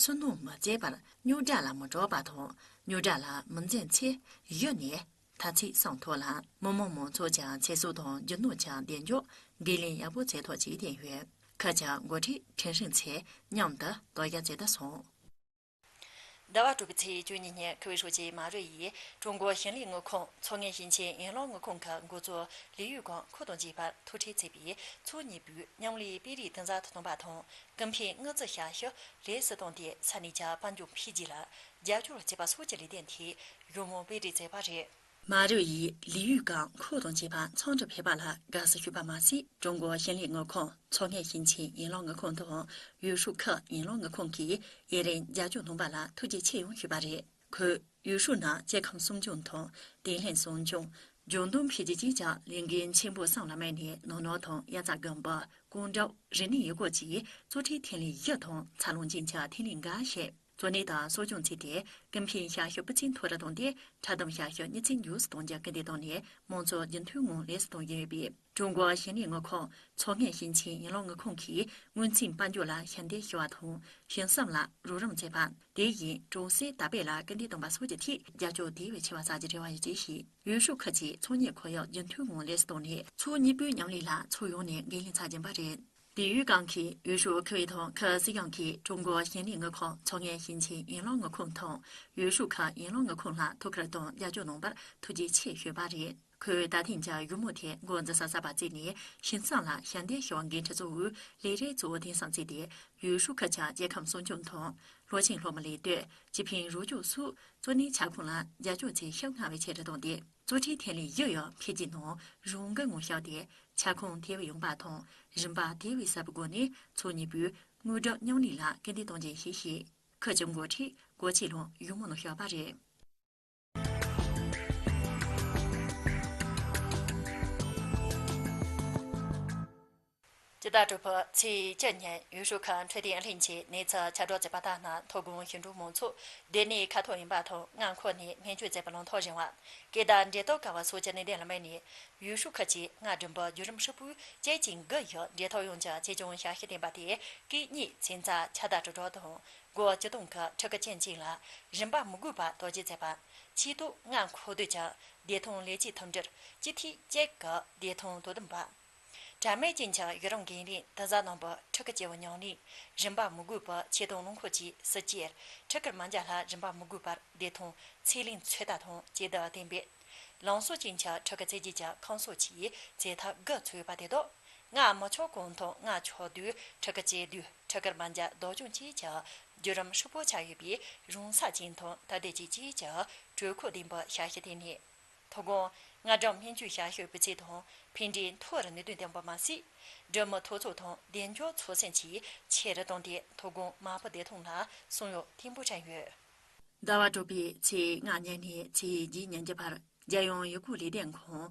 སུན་སྣང་མི་བྱེད་པར་རྙོག་དྲ་ལ་མི་སྐྲག་པ་དང་རྙོག་དྲ་ལ་མི་འཛེམ་ཆེད་གཞི་ནས་མཐའ་ཚད་བསྲང་ཐུབ་ལ། མི་དམངས་མང་ཚོགས་ཀྱི་ཚེ་སྲོག་དང་རྒྱུ་ནོར་གྱི་བདེ་འཇགས་འགན་ལེན་ཡག་པོ་བྱེད་ཐུབ་ཅེས་བསྟན་ཡོད། ཁུལ་གྱི་འགོ་ཁྲིད་ཁྲིན་ཧྲིན་ཚེ་མཉམ་དུ་དོལ་རྒྱལ་བྱེད་དུ་སོང་། ཟླ་བ་དྲུག་པའི་ཚེས་བཅུ་གཉིས་ཉིན་ཁུལ་ཧྲུའུ་ཅི་མ་རུས་ཡིས་ཀྲུང་གོ་ཞིང་ལས་དངུལ་ཁང་མཚོ་སྔོན་ཞིང་ཆེན་ཡུང་ལུང་དངུལ་ཁང་གི་འགོ་གཙོ་ལི་ཡུས་ཀང་ཁོ་དང་མཇལ་བར་ཐུག་འཕྲད་བྱས་པས། མཚོ་གཉིས་པོས་མཉམ་ལས་སྤེལ་རེས་གཏིང་ཟབ་ཏུ་གཏོང་བ་དང་། ཀུན་ཕན་དངུལ་རྩིས་ཞབས་ཞུ་ལེགས་སུ་བཏང་སྟེ་ས་གནས་ཀྱི་དཔལ་འབྱོར་འཕེལ་རྒྱས་ལ་རྒྱབ་སྐྱོར་བྱེད་པ་སོགས་ཀྱི་ལས་དོན་ཐད་གཞུང་དམངས་སྤེལ་རེས་མཛད་པ་རེད། མ་རུས་ཡིས་ལི་ཡུས་ཀང་ཁོ་དང་མཇལ་བར་ཚོགས་འདུར་ཕེབས་པ་ལ་དགའ་བསུ་ཞུས་པ་མ་ཟད། ཀྲུང་གོ་ཞིང་ལས་དངུལ་ཁང་མཚོ་སྔོན་ཞིང་ཆེན་ཡུང་ལུང་དངུལ་ཁང་དང་ཡུས་ཧྲུའུ་ཁུལ་ཡུང་ལུང་དངུལ་ཁང་གིས་ཡུན་རིང་རྒྱབ་སྐྱོར་གནང་བ་ལ་ཐུགས་རྗེ་ཆེ་ཡང་ཞུས་པ་རེད། ཁོས་ཡུས་ཧྲུའུ་ནི་སྐྱེ་ཁམས་སྲུང་སྐྱོང་དང་བརྟན་ལྷིང་སྲུང་སྐྱོང་། ལྗང་དོན་འཕེལ་རྒྱས་བཅས་ཀྱི་ལས་འགན་ཆེན་པོ་གསུམ་ལ་དམིགས་ནས་ནོར་གནག་དང་དབྱར་རྩྭ་དགུན་འབུ་རྐང་སྒྲུབ་རིག་གནས་ཡུལ་སྐོར་བཅས་གཙོ་ཁྲིད་ཐོན་ལས་བཞི་དང་འཚར་ལོངས་ཅན་གྱི་ཐོན་ལས་འགའ་ཞིག་གཙོ་གནད་དུ་གསོ་སྐྱོང་བྱས་ཏེ། ཀུན་ཕན་ཞབས་ཞུ་སྤུས་ཚད་མཐོ་རུ་བཏང་སྟེ། འཁྲབ་སྟོན་ཞབས་ཞུ་མྱུར་ཚད་མགྱོགས་སུ་གཏོང་རྒྱུར་སྐུལ་འདེད་བཏང་ནས། མང་ཚོགས་རྒྱུན་མཐུད་ངང་ལེགས་སུ་གཏོང་བཞིན་ཡོད་པས། ཀྲུང་གོ་ཞིང་ལས་དངུལ་ཁང་མཚོ་སྔོན་ཞིང་ཆེན་ཡུང་ལུང་དངུལ་ཁང་གིས་དངུལ་རྩིས་དཔལ་འབྱོར་ལ་ཞབས་འདེགས་ཞུ་བ་དང་། ཞིང་གསུམ་ལ་རོགས་རམ་བྱེད་པ། དེ་བཞིན་གྲོང་གསེབ་དར་སྤེལ་ལ་སྐུལ་འདེད་གཏོང་བ་སོགས་ཀྱི་ཐད་རྒྱབ་སྐྱོར་དེ་བས་ཆེ་བ་བྱ་རྒྱུའི་རེ་བ་ཡོད་ཅེས་བཤད། ཡུས་ཧྲུའུ་ཁུལ་གྱིས་ཚོང་གཉེར་ཁོར་ཡུག་རྒྱུན་མཐུད་ངང་ལེགས་སུ་གཏོང་ནས། ཕྱོགས་གཉིས་པོའི་མཉམ་ལས་ལ་ཕྱོགས་ཡོངས་ནས་འགན་ལེན་ཚར་ཟིན་པ་རེད། ལི་ཡུས་ཀང་གིས་ཡུས་ཧྲུའུ་ཁུལ་དང་ཁུལ་སྲིད་གཞུང་གིས་ཀྲུང་གོ་ཞིང་ལས་དངུལ་ཁང་མཚོ་སྔོན་ཞིང་ཆེན་ཡུང་ལུང་དངུལ་ཁང་དང་ཡུས་ཧྲུའུ་ཁུལ་ཡུང་ལུང་དངུལ་ཁང་ལ་ཐུགས་ཁུར་དང་རྒྱབ་སྐྱོར་གནང་བར་ཐུགས་རྗེ་ཆེ་ཞུས་པ་རེད། ཁོས་ད་ཐེངས་ཀྱི་གཞུང་མང་ཐད་འགོ་འཛིན་ས་གསར་པ་བརྩིས་ནས། ཞིང་གསུམ་ལ་ཞབས་འདེགས་ཞུ་བའི་འགན་འཁྲི་གཙོ་བོའི་ལས་རིགས་གཙོ་བོ་དེང་སང་བརྩིས་ཏེ། ཡུས་ཧྲུའུ་ཁུལ་གྱི་སྐྱེ་ཁམས་སྲུང་སྐྱོང་དང་། སློབ་ཆེན་སློབ་མའི་ལས་གཏོད། སྤྱི་ཕན་རོགས་སྐྱོར་སོགས་གཙོ་གནད་ཁྱབ་ཁོངས་ལ་རྒྱབ་སྐྱོར་བྱེད་ཤུགས་སྔར་བས་ཆེ་རུ་བཏང་སྟེ། གཙོ་ཁྲིད་ཐོན་ལས་བཞི་ཡི་འཕེལ་རྒྱས་ནང་རང་འགུལ་ངང་ཞུགས་ཏེ། ཁྱབ་ཁོངས་དེ་བས་ཡངས་པ་དང་རིམ་པ་དེ་བས་ཟབ་པའི་སྒོ་ནས་མཚོ་གཉིས་པོའི་དངོས་སྒྲུབ་མཉམ་ལས་ལ་སྐུལ་འདེད་གཏོང་རྒྱུ་ཡིན་ཞེས་བཤད། ཁུལ་གྱི་འགོ་ཁྲིད་གོ་ཆེ་ལུང་གཞུང་མང་ནང་ཞུགས་པ་རེད། སྤྱི་ཟླ་དྲུག་པའི་ཚེས་བཅུ་ཉིན་ཡུས་ཧྲུའུ་ཁུལ་འཕྲོད་བསྟེན་ལྷན་གྱིས་གནས་ཚུལ་ཁྱབ་བསྒྲགས་བྱས་པ་ལྟར་ན། མཐོ་སྒང་ཞིང་འབྲོག་མང་ཚོགས་སྡོད་གནས་ཁ་ཐོར་ཡིན་པ་དང་། མངའ་ཁོངས་ནས་སྨན་བཅོས་བྱེད་པའི་ལམ་ཐག་རིང་བ། སྐད་བརྡ་འབྲེལ་གཏོང་དཀའ་བ་སོགས་ཀྱི་གནད་དོན་ལ་དམིགས་ནས། ཡུས་ཧྲུའུ་ཁུལ་གྱིས་མངའ་སྒྲོན་པའི་བརྒྱུད་རིམ་ཧྲིལ་པོའི་བཅུ་གཅིག་དགུ་ཡི་བདེ་ཐང་ཡོངས་ཀྱི་གཅེས་སྐྱོང་ཞབས་ཞུ་ལྡན་པ་དེ། སྐད་གཉིས་ཚན་རྩལ་ཁྱབ་གདལ་དྲིལ་བསྒྲགས་དང་། སྒོ་ཇི་གཏོང་གི་ཕྲུ་གུ་ཅན་ཅན་ལ་རིན་པ་མི་དགོས་པར་དོལ་རྒྱལ་མཛད་པ། ཆེད་དུ་མངའ་ཁོངས་སྡོད་ཀྱི་བདེ་ཐང་ལས་བྱེད་མཐུན་སྒྲིལ། སྤྱི་འཐུས་བཅས་ཀྱི་བདེ་ཐང་དོ་དམ་པ། དྲ་མིག་ཅན་གྱི་ཡུན་རིང་འགན་ལེན་དུས་གསུམ་གནང་བའི་ཕྲུ་གུ་སྐྱེ་བོ་ཉམས་ལེན། རིན་པ་མི་དགོས་པའི་ཆེད་དོན་རླངས་འཁོར་བཅས་སྲིད་ཇུས། ཕྲུ་གུར་མ་འཇལ་ལྷ་རིན་པ་མི་དགོས་པར་བདེ་ཐང་ཚད་ལེན་ཚོད་ལྟ་དང་སྐྱིད་སྡུག་ལྡན་པའི་ལམ་སྲོལ་ཅན་གྱི་ཕྲུ་གུ་བཙན་རྒྱལ་གྱི་ཁང་གསོ་བཅས་བྱེད་ཐབས་དགུ་འཚོལ་ཡོད་པ་དེ་དག་སྔ་མི་ཆགས་གོང་དང་སྔ་ཆགས་དུས་ཕྲུ་གུ་སྐྱེ་དུས་ཕྲུ་གུར་མ་འཇལ་བདག་སྐྱོང་བཅས་ཀྱི་བརྒྱུད་རིམ་ཧྲིལ་པོ་ཆགས་ཡོད་པས། རང་ས་ཅན་དང་དད་ལྡན་ཅན་བཅས་ཀྱི་གྲོས་མཁོ་ལྡན་པའི་ཞབས་ཞུ་དེ་ནི། མཐོ་སྒང་ སྔ་དྲོ་སྨན་བཅོས་བྱ་ཤོག་སྤུས་ཚད་དང་ཕན་འབྲས་མཐོ་བར་གནད་དོན་བཏོན་པ་མ་ཟད། སྒྲོལ་མ་ཐོག་ཚོགས་དང་བདེ་འཇགས་ཚོགས་ཆེན་བཅས་ཆེ་རུ་བཏང་སྟེ། ཐོ་དགོང་མ་ཕུ་བདེ་ཐང་ལ་གསང་བའི་ཐིམ་ཕུག་དྲན་ཡོད། ཟླ་བ་དྲུག་པའི་ཚེས་ལྔ་ཉིན་ནས་ཚེས་བརྒྱད་ཉིན་གྱི་བར། རྒྱལ་ཡོངས་ཡུལ་སྐོར་ལས་སྡེ་ཁང་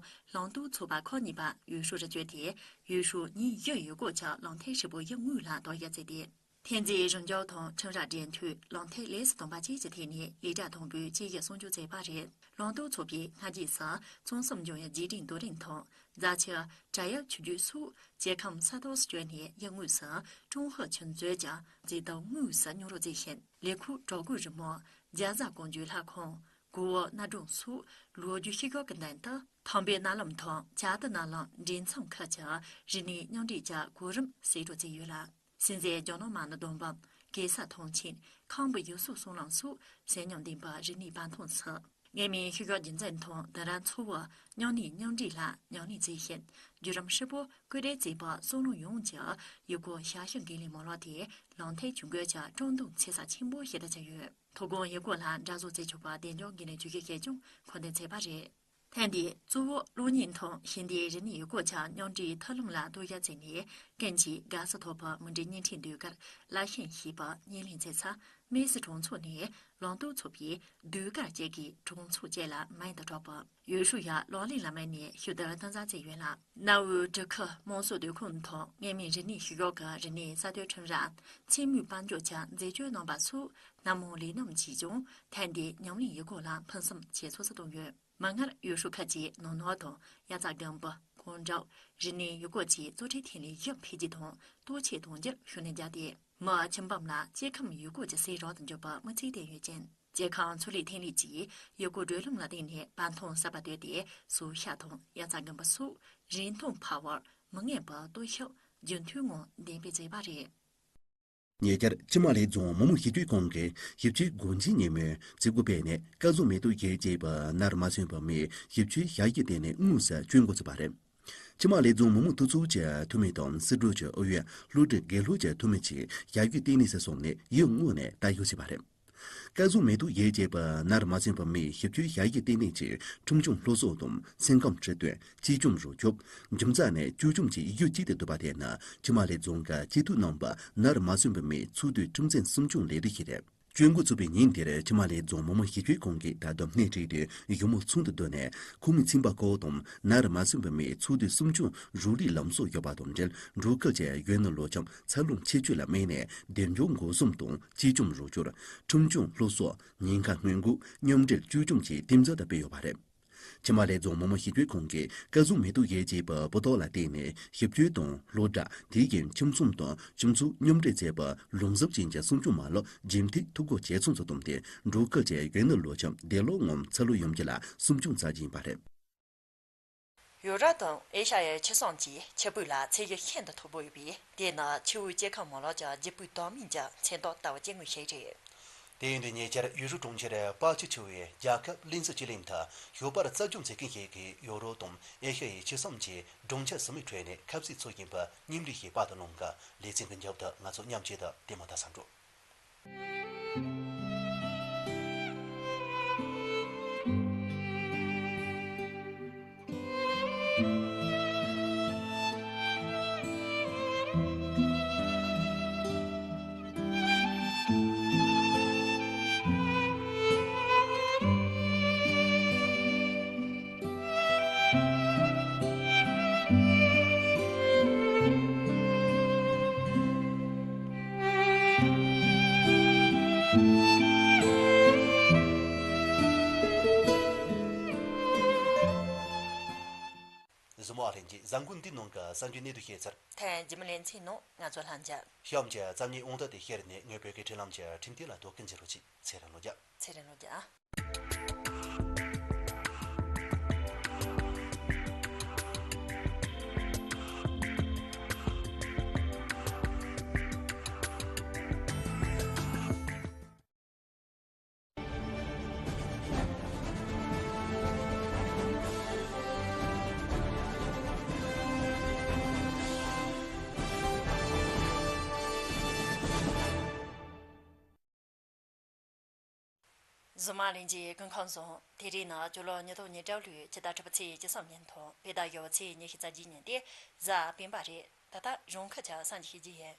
ལུང་སྟོན་ཚོགས་པ་ཁག་གཉིས་པ་ཡུལ་ཤུལ་རུ་བསྐྱོད་དེ། ཡུལ་ཤུལ་ཉིན་བཞི་ཡུལ་སྐོར་གྱི་ལམ་ཐིག་ཧྲིལ་པོ་ཡུལ་དངོས་ལ་རྟོག་ཞིབ་བྱས་ཏེ། ཐོན་རྫས་རིན་འཇོག་དང་ཁྲིམས་ར་འབྲེལ་མཐུད་ལམ་ཐིག་ལེགས་སུ་གཏོང་བ་བཅས་ཀྱི་ཐད་ནས་ལས་གྲྭ་དང་པོའི་དཔྱད་ཞིབ་གསུང་བཤད་བྱས་པ་རེད། ལུང་སྟོན་ཚོགས་པའི་སྔ་རྗེས་སུ་གཙང་གསུམ་ལྗོངས་ཡུལ་རྗེས་དྲན་རྡོ་རིང་དང་རྫ་ཆུ་བྲག་གཡབ་ཆུ་རྒྱུད་སོགས་སྐྱེ་ཁམས་གསར་གཏོད་སུ་བསྐྱོད་ནས། ཡུལ་དངོས་སུ་ཀྲུང་ཧྭ་ཆུ་མཛོད་ཀྱི་མཛེས་སྡུག་དངོས་སུ་མྱོང་རོལ་མཛད་བཞིན། ལས་ཁུངས་གྲོགས་པོའི་རི་མོ། རྒྱ་བཟའ་ཀོང་ཇོའི་ལྷ་ཁང་། གོ་བོ་གནའ་སྒྲུང་སོགས་ལོ་རྒྱུས་ཤུལ་བཞག་གི་མདུན་དུ། ཐང་པའི་གནའ་ལམ་དང་བྱ་དུ་གནའ་ལམ་འདྲེས་མཚམས་ཁུལ་གྱི་རིག་གནས་མཉམ་འདྲེས་ཀྱི་གོ་རིམ་གསེད་བཀྲོལ་བྱས་ཡོད་ལ། སྲིད་འཛིན་ཇོ་ནང་མ་ནི་སྡོང་བམ། གེ་སར་ཐང་ཆེན། ཁམས་བུ་ཡུལ་སྲོལ་གསུང་གླེང་སོགས་གཞི་ཉམས་ལྡན་པའི་རིག་གནས་པར་མཐོང་སུ། དངོས་མིང་ཤུལ་བཞག་རྒྱུན་འཛིན་དང་དེང་རབས་འཚོ་བ་མཉམ་གནས་མཉམ་འདྲེས་ལ་ཉམས་ལེན་མཛད་བཞིན། བརྒྱུད་རིམ་ཧྲིལ་པོ་སྐུལ་འདེད་བྱས་པ་གསུང་གླེང་ཡོངས་ཀྱི་ཡུལ་སྐོར་ཞབས་ཞུ་འགན་ལེན་མ་ལག་དེ་ལམ་ཐིག་ཆུང་བརྒྱུད་ཀྱི་སྤྲོ་འདུན་ཆེ་ས་ཆེན་པོ་ཞིག་ཏུ་གྱུར་ཡོད། ཐོ་དགོང་ཡུལ་སྐོར་ལ་འགྲན་བསྡུར་བྱེད་ཆོག་པ་བདེ་འཇགས་འགན་ལེན་བཅོས་སྒྱུར་བྱས་ཀྱང་མཁོ་འདོན་བྱས་པ་རེད། ཐེངས་འདིའི་གཙོ་བོ་གློག་བརྙན་དང་ཞིང་སྡེའི་རིག་གནས་ཡུལ་སྐོར་གྱི་མཉམ་འབྲེལ་མཐུན་ལམ་ལ་རྟོག་ཞིབ་བྱས་ནས། ཀུན་གྱིས་དགའ་བསུ་ཐོབ་པའི་མུ་འབྲེལ་བརྙན་འཕྲིན་ཟློས་གར་ལ་ཤན་ཞེས་པ་ཉེར་ལེན་མཛད་ས་སྨན་སྲིད་གྲོང་ཚོ་ནས་ལུང་སྟོན་ཚོགས་པས་ཟློས་གར་བཅས་ཀྱིས་གྲོང་ཚོ་བཅས་ལ་མིང་དུ་གྲགས་པའི་ཡུལ་ཤུལ་ཡ་གློག་ཀླད་ལ་དམིགས་ནས་ཞུ་བསྡུར་གཏིང་ཟབ་བྱས་ཡོད་ལ། གནའ་བོའི་གྲུ་ཁ་དམངས་སྲོལ་སྡོད་ཁང་དང་དངོས་མིང་རིག་གནས་ཤུལ་བཞག་གི་རིག་གནས་གསར་གཏོད་ཁྲིམས་ར། ཚེ་སྨད་དཔལ་འབྱོར་གྱི་མཛེས་དཔྱོད་རྣམ་པ་སོགས་སྣ་མང་ལས་རྣམ་གྱིས་ཀྱང་ཐེངས་འདིའི་ཉམས་ལེན་ཡུལ་སྐོར་ལ་ཕུན་སུམ་ཇེ་ཚོགས་སུ་བཏང་ཡོད། མིག་སྔར་ཡུལ་ཤུལ་ཁུལ་གྱི་ནང་ནོར་དང་དབྱར་རྩྭ་དགུན་འབུ། གངས་འབྲུག་རིག་གནས་ཡུལ་སྐོར་བཅས་གཙོ་ཁྲིད་ཐོན་ལས་ཡག་འཕེལ་རྒྱས་དང་སྟོབས་ཆེ་གཏོང་རྒྱུར་ཤུགས་སྣོན་བརྒྱབ་སྟེ། མི་ཁྱིམ་པ་ལ་སྐྱེ་ཁམས་ཡུལ་སྐོར་གྱི་སེམས་རང་དུ་འཇོག་པའི་དམིགས་ཚད་བཏོན་ཡོད་ཅིང་། སྐྱེ་ཁམས་ཚོང་ལས་ཐོན་ལས་ཀྱིས་ཡུལ་སྐོར་བགྲོད་ལམ་ལ་བརྟེན་ནས་བར་མཐོངས་གསར་པ་བཏོད་དེ་ཟོག་ཤ་དང་དབྱར་རྩྭ་དགུན་འབུ་སོགས་རིན་ཐང་འཕར་བར་མི་ངན་པའི་སྟོབས་ཤུགས་རྒྱུན་མཐུད་ངང་འདོན་སྤེལ་བྱས་པ་རེད། ཉེ་ཆར་ཆུ་དམར་ལེབ་རྫོང་མི་དམངས་ཞི་གྲོས་ཁང་གིས་ཞིབ་དཔྱོད་སྒོ་འབྱེད་ཉིན་མོའི་མཛད་སྒོ་སྤེལ་ནས། སྐལ་བཟང་མེ་ཏོག་ཡོལ་བཅས་པའི་ནར་མ་སོན་པ་མིའི་ཞིབ་དཔྱོད་ཞབས་ཞུ་སྟེང་ནས་དངོས་སུ་སྤྱོད་འགོ་ཚུགས་པ་རེད། ཆུ་དམར་ལེབ་རྫོང་མི་དམངས་འཐུས་ཚོགས་ཀྱི་འཐུས་མི་དང་སྲིད་གྲོས་ཀྱི་ཨུ་ཡོན། སློབ་གྲྭའི་དགེ་སློབ་ཀྱི་འཐུས་མི་བཅས་ཞབས་ཞུ་ལྟེ་གནས་སུ་སོང་ནས་ཡུལ་དངོས་ནས་ལྟ་ཞིབ་བྱས་པ་རེད། སྐལ་བཟང་མེ་ཏོག་ཡོལ་བཅས་པའི་ནར་མ་སོན་པ་མིའི་ཞིབ་དཔྱོད་ཞབས་ཞུའི་ལྟེ་གནས་ཀྱིས་ཁྲིམས་སྐྱོང་སློབ་གསོ་དང་སེམས་ཁམས་ཁྲིད་སྟོན། གཅེས་སྐྱོང་རོགས་སྐྱོབ། རྒྱུ་རྫས་ནས་བཅོས་སྐྱོང་བཅས་ཡུལ་གཅིག་ཏུ་བསྡུས་པ་དེ་ནི་ཆུ་དམར་ལེབ་རྫོང་གི་སྤྱི་འཐུས་རྣམ་པ་ནར་མ་སོན་པ་མིའི་ཚོགས་འདུའི་ཁྲིམས་འཛིན་སྲུང་སྐྱོང་ལས་རིགས་ཤིག་རེད། སྤྱོད་འགོ་ཚུགས་པའི་ཉིན་དེར་ཆུ་དམར་ལེབ་རྫོང་མི་དམངས་ཞི་གྲོས་ཁང་གིས་ད་དུང་སྣེ་ཁྲིད་དེ་གཞུང་མང་ཚོགས་འདུ་བསྡུས་ནས། ཁོངས་མི་ཚན་པ་ཁག་དང་ནར་མ་སོན་པ་མིའི་ཚོགས་འདུའི་སྲུང་སྐྱོང་རོགས་རེས་ལམ་སྲོལ་བཞག་པ་དང་འབྲེལ། འབྲོག་ཁུལ་གྱི་ཡུལ་ནུབ་ལོ་འཁྱམ་འཚར་ལོངས་ཁྱད་ཆོས་ལ་དམིགས་ནས་བདེ་འཇགས་སྒོ་གསུམ་དང་གཅེས་སྐྱོང་རོགས་སྐྱོར། ཁྲིམས་སྐྱོང་སློབ་གསོ། ཉེན་ཁ་སྔོན་འགོག་མཉམ་འབྲེལ་བཅོས་སྐྱོང་བཅས་གཏིང་ཟབ་ཏུ་སྤེལ་ཡོད་པ་རེད། ཆུ་དམར་ལེབ་རྫོང་མི་དམངས་ཞི་གྲོས་ཁང་གིས་སྐལ་བཟང་མེ་ཏོག་ཡོལ་བཅས་པའི་སྤུས་དག་ལ་བརྟེན་ནས་ཞིབ་དཔྱོད་དང་སློབ་གྲྭ། དེ་བཞིན་ཁྱིམ་ཚང་དང་སྤྱི་ཚོགས་མཉམ་འབྲེལ་བྱས་པའི་ལུང་གཟུགས་ཅན་གྱི་སྲུང་སྐྱོང་མ་ལག་ཇེ་མཐོའི་འཐུས་སྒོ་ཇེ་ཚང་དུ་བཏང་སྟེ། འབྲོག་ཁུལ་གྱི་ཡུལ་ནུབ་ལོ་འཁྱམ་བདེ་ལོག་ངང་འཚར་ལོངས་ཡོང་རྒྱུ་ལ་སྲུང་སྐྱོང་བྱ་རྒྱུ་ཡིན་པ་རེད། ཡུ་རོབ་དང་ཨེ་ཤ་ཡའི་ཆུ་གཤམ་གྱི་ཆུ་སྤུས་ལ་ཚད་གཞི་ཤིན་ཏུ་མཐོ་པོ་ཡོད་པས། དེ་ནི་ཆུ་བོའི་སྐྱེ་ཁམས་མ་ལག་གི་ལྗིད་པོའི་དོན་སྨིན་གྱི་མཚོན་རྟགས་ལྟ་བུ་སྐྱེ་དངོས་ཤིག་རེད། དེ་ཡིན་དུས་ཉེ་ཆར་ཡུལ་ཤུལ་གྲོང་ཁྱེར་པ་ཆུ་ཆུ་བོའི་རྒྱལ་ཁབ་ལུས་རྩལ་སྤྱི་གླིང་དུ་ཞོགས་པར་རྩྭ་ལྗང་ཚལ་ཁང་ཞིག་གིས་ཡོ་རོབ་དང་ཨེ་ཤ་ཡའི་ཆུ་གཤམ་གྱི་སྦྲང་ཆར་ཟིན་མའི་ཁྲོད་ནས་ཁ་ཟས་འཚོལ་བཞིན་པའི་མཉམ་རུབ་ཞིག་པར་དུ་བླངས་སྐབས། ལེ་ཚན་གྱི་མཇུག་ཏུ་ང་ཚོ་མཉམ་གཅིག་ཏུ་དེ་མུ་མཐུད་གསན་རོགས། གཟིགས་མོ་བ་ལྷན་རྒྱས། གཟའ་འཁོར་འདིའི་ནང་གི་གསར་འགྱུར་གནད་དུ་བཤད་ཚར། ཐེངས་རྗེས་མའི་ལེ་ཚན་ནང་ང་ཚོ་ལྷན་འཛོམས། གཤམ་གྱི་རྩོམ་ཡིག་དབང་ཐོག་དེ་བཤེར་ནས་ངོས་བོད་སྐད་འཕྲིན་ལམ་གྱི་འཕྲིན་སྟེགས་ལ་གཏོང་གི་འགྱུར་རོགས་གྱིས། ཚེ་རིང་ལོ་བརྒྱ། ཚེ་རིང་ལོ་བརྒྱ། རྫོང་དམངས་ལྷན་རྒྱས་ཀུན་ཁང་རྫོང་། དེ་རིང་ནི་སྤྱི་ལོ་ཉིས་སྟོང་ཉི་ཤུ་རྩ་དྲུག་ཕྱི་ཟླ་དྲུག་པའི་ཚེས་བཅུ་གསུམ་ཉིན་དང་། བོད་ཟླ་བཞི་པའི་ཚེས་ཉི་ཤུ་རྩ་བརྒྱད་ཉིན་ཏེ་གཟའ་སྤེན་པ་རེད། ད་ལྟ་རང་ཁུལ་གྱི་གསར་འགྱུར་ཞིབ་རྒྱས་ཡིན།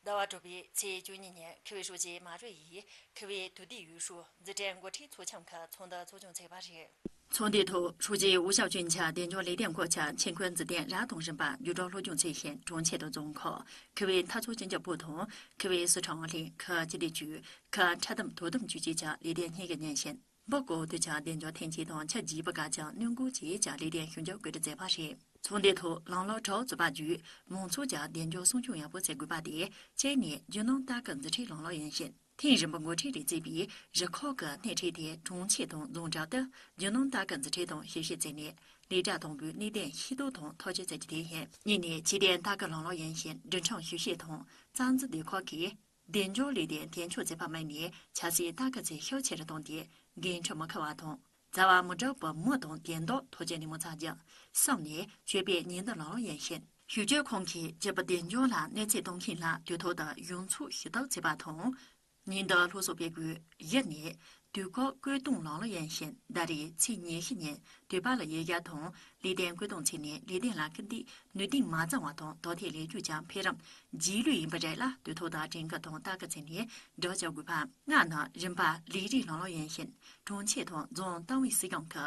ཟླ་བ་དྲུག་པའི་ཚེས་བཅུ་གཉིས་ཉིན་ཁུལ་ཨུའི་ཧྲུའུ་ཅི་མ་རུའུ་ཡིས་ཁུལ་ཨུའི་དོན་ལྡན་ཡུལ་ཤུལ་འཛུགས་སྐྲུན་འགོ་ཁྲིད་ཚོགས་ཆུང་གི་ཚོགས་འདུ་འཚོགས་སྐྱོང་བྱས་པ་རེད། ཚོགས་འདུའི་ཐོག་ཧྲུའུ་ཅི་ཝུའུ་ཞའོ་ཅུན་གྱིས་བདེ་འཇགས་ལས་དོན་སྐོར་གྱི་ཆེད་འཁོད་མཛུབ་སྟོན་རབ་དང་རིམ་པ་བརྒྱུད་སྒྲོག་སློབ་སྦྱོང་བྱེད་བཞིན། གྲོང་ཁྱེར་དང་རྫོང་ཁག་ཁུལ་ཨུའི་མཐའ་ཚོགས་སྤྱི་ཁྱབ་པུའུ་དང་ཁུལ་ཨུའི་སི་ཁྲོན་ཨུ་ལྷན། ཁུལ་སྤྱི་བདེ་ཅུས། ཁུལ་འཕྲལ་སྡོམ་དོ་དམ་ཅུས་བཅས་ཀྱི་ལས་སྡེ་སྣེ་ཁག་གིས་མཉམ་བཞུགས། འབུ་བཀོག་དུས་ཀྱི་བདེ་འཇགས་ཐོན་སྐྱེད་དང་ཆ་རྒྱུས་པ་གལ་ཆེན་སྣོན་སྒོ་བཅས་ཀྱི་ལས་དོན་ཞིབ་འཇུག་བཀོད་སྒྲིག་མཛད་པ་རེད། ཚོགས་འདུའི་ཐོག་ལམ་ལྷོང་ཀྲོའུ་གཙོས་པ་བརྒྱུད་མང་ཚོགས་ཀྱི་བདེ་འཇགས་སྲུང་སྐྱོང་ཡག་པོ་བྱེད་དགོས་པ་དེ་གཅིག་ནས་རྒྱུ་ནོར་ལྟ་སྐུལ་འཛིན་ཁྲིད་ལམ་ལྷོང་ཡིན་ཞིང་། ཐེངས་རིམ་པ་འགོ་ཁྲིད་ལས་བྱེད་པས་རུ་ཁག་གི་སྣེ་ཁྲིད་དེ་གྲོང་ཁྱེར་དང་རྫོང་གྲས་དུ་རྒྱུ་ནོར་ལྟ་སྐུལ་འཛིན་ཁྲིད་དང་ཞིབ་བཤེར་བྱས་ནས། ལས་གྲྭ་དང་པོའི་གནད་དོན་ཤེས་རྟོགས་དང་ཐག་གཅོད་བྱ་རྒྱུ་དེ་ཡིན། གཉིས་ནས་ཆེད་ལས་ལྟ་སྐུལ་ལམ་ལྷོང་ཡིན་ཞིང་། སྒྲིག་ཁྲིམས་ཞིབ་བཤེར་དང་རྩ་འཛུགས་སྡེ་ཁག་གིས་བདེ་འཇགས་ལས་དོན་དོན་འཁྱོལ་བྱེད་པ་དམིགས་ནས་ཆབ་སྲིད་ལྟ་སྐུལ་ཚད་ཤུགས་ཆེ་རུ་བཏང་སྟེ། འགན་འཁྲི་མི་འཁུར་བ་དང་། རྩ་བ་མི་འགྲུབ་པའི་མི་དང་དོན་དག་ཐག་གཅོད་ནན་མོ་བྱ་རྒྱུ། གསུམ་ནས་སྤྱོད་པའི་ཉེས་དོན་ལམ་ལྷོང་ཡིན་ཞིང་། ཞིབ་དཔྱོད་ཁང་གིས་སྤྱི་པའི་བདེ་འཇགས་ལ་གནོད་འཚེ་གཏོང་མཁན་ལ་དུས་ཐོག་ཏུ་གཞུང་ཚབ་ཞུ་གཏུག་བྱེད་པ་དང་། ཉེས་དོན་སློབ་གསོ་སྤེལ་དགོས། བཞི་ནས་དུས་བཀག་བཀོད་གཏོང་ལམ་ལྷོང་ཡིན་ཞིང་། ཟླ་རེའི་ཚེས་ཉི་ཤུ་ཉིན་དུས་བབ་ལ་དབྱེ་ཞིབ་དང་ལས་དོན་བཀོད་གཏོང་བྱས་ནས། ལས་དོན་ལ་སྐུལ་འདེད་ནུས་ལྡན་མ་བྱུང་བ་དང་། དོན་ཐོག་ལས་འགུལ་གྱི་འཕེལ་རིམ་རྗེས་ལུས་ཡིན་པའི་རིགས་ལ་དུས་ཐོག་ཏུ་དྲན་སྐུལ་དང་ལྟ་སྐུལ་བྱས་ནས་སྒྲུབ་བྱ་དགོས་པ། ལྔ་ནི་རིམ་པ་ལས་རིགས་ལམ་ལྷོང་ཡིན་ཞིང་། གྲོང་ཁྱེར་དང་རྫོང་ཏང་ཨུའི་སྲིད་ཁང་གི་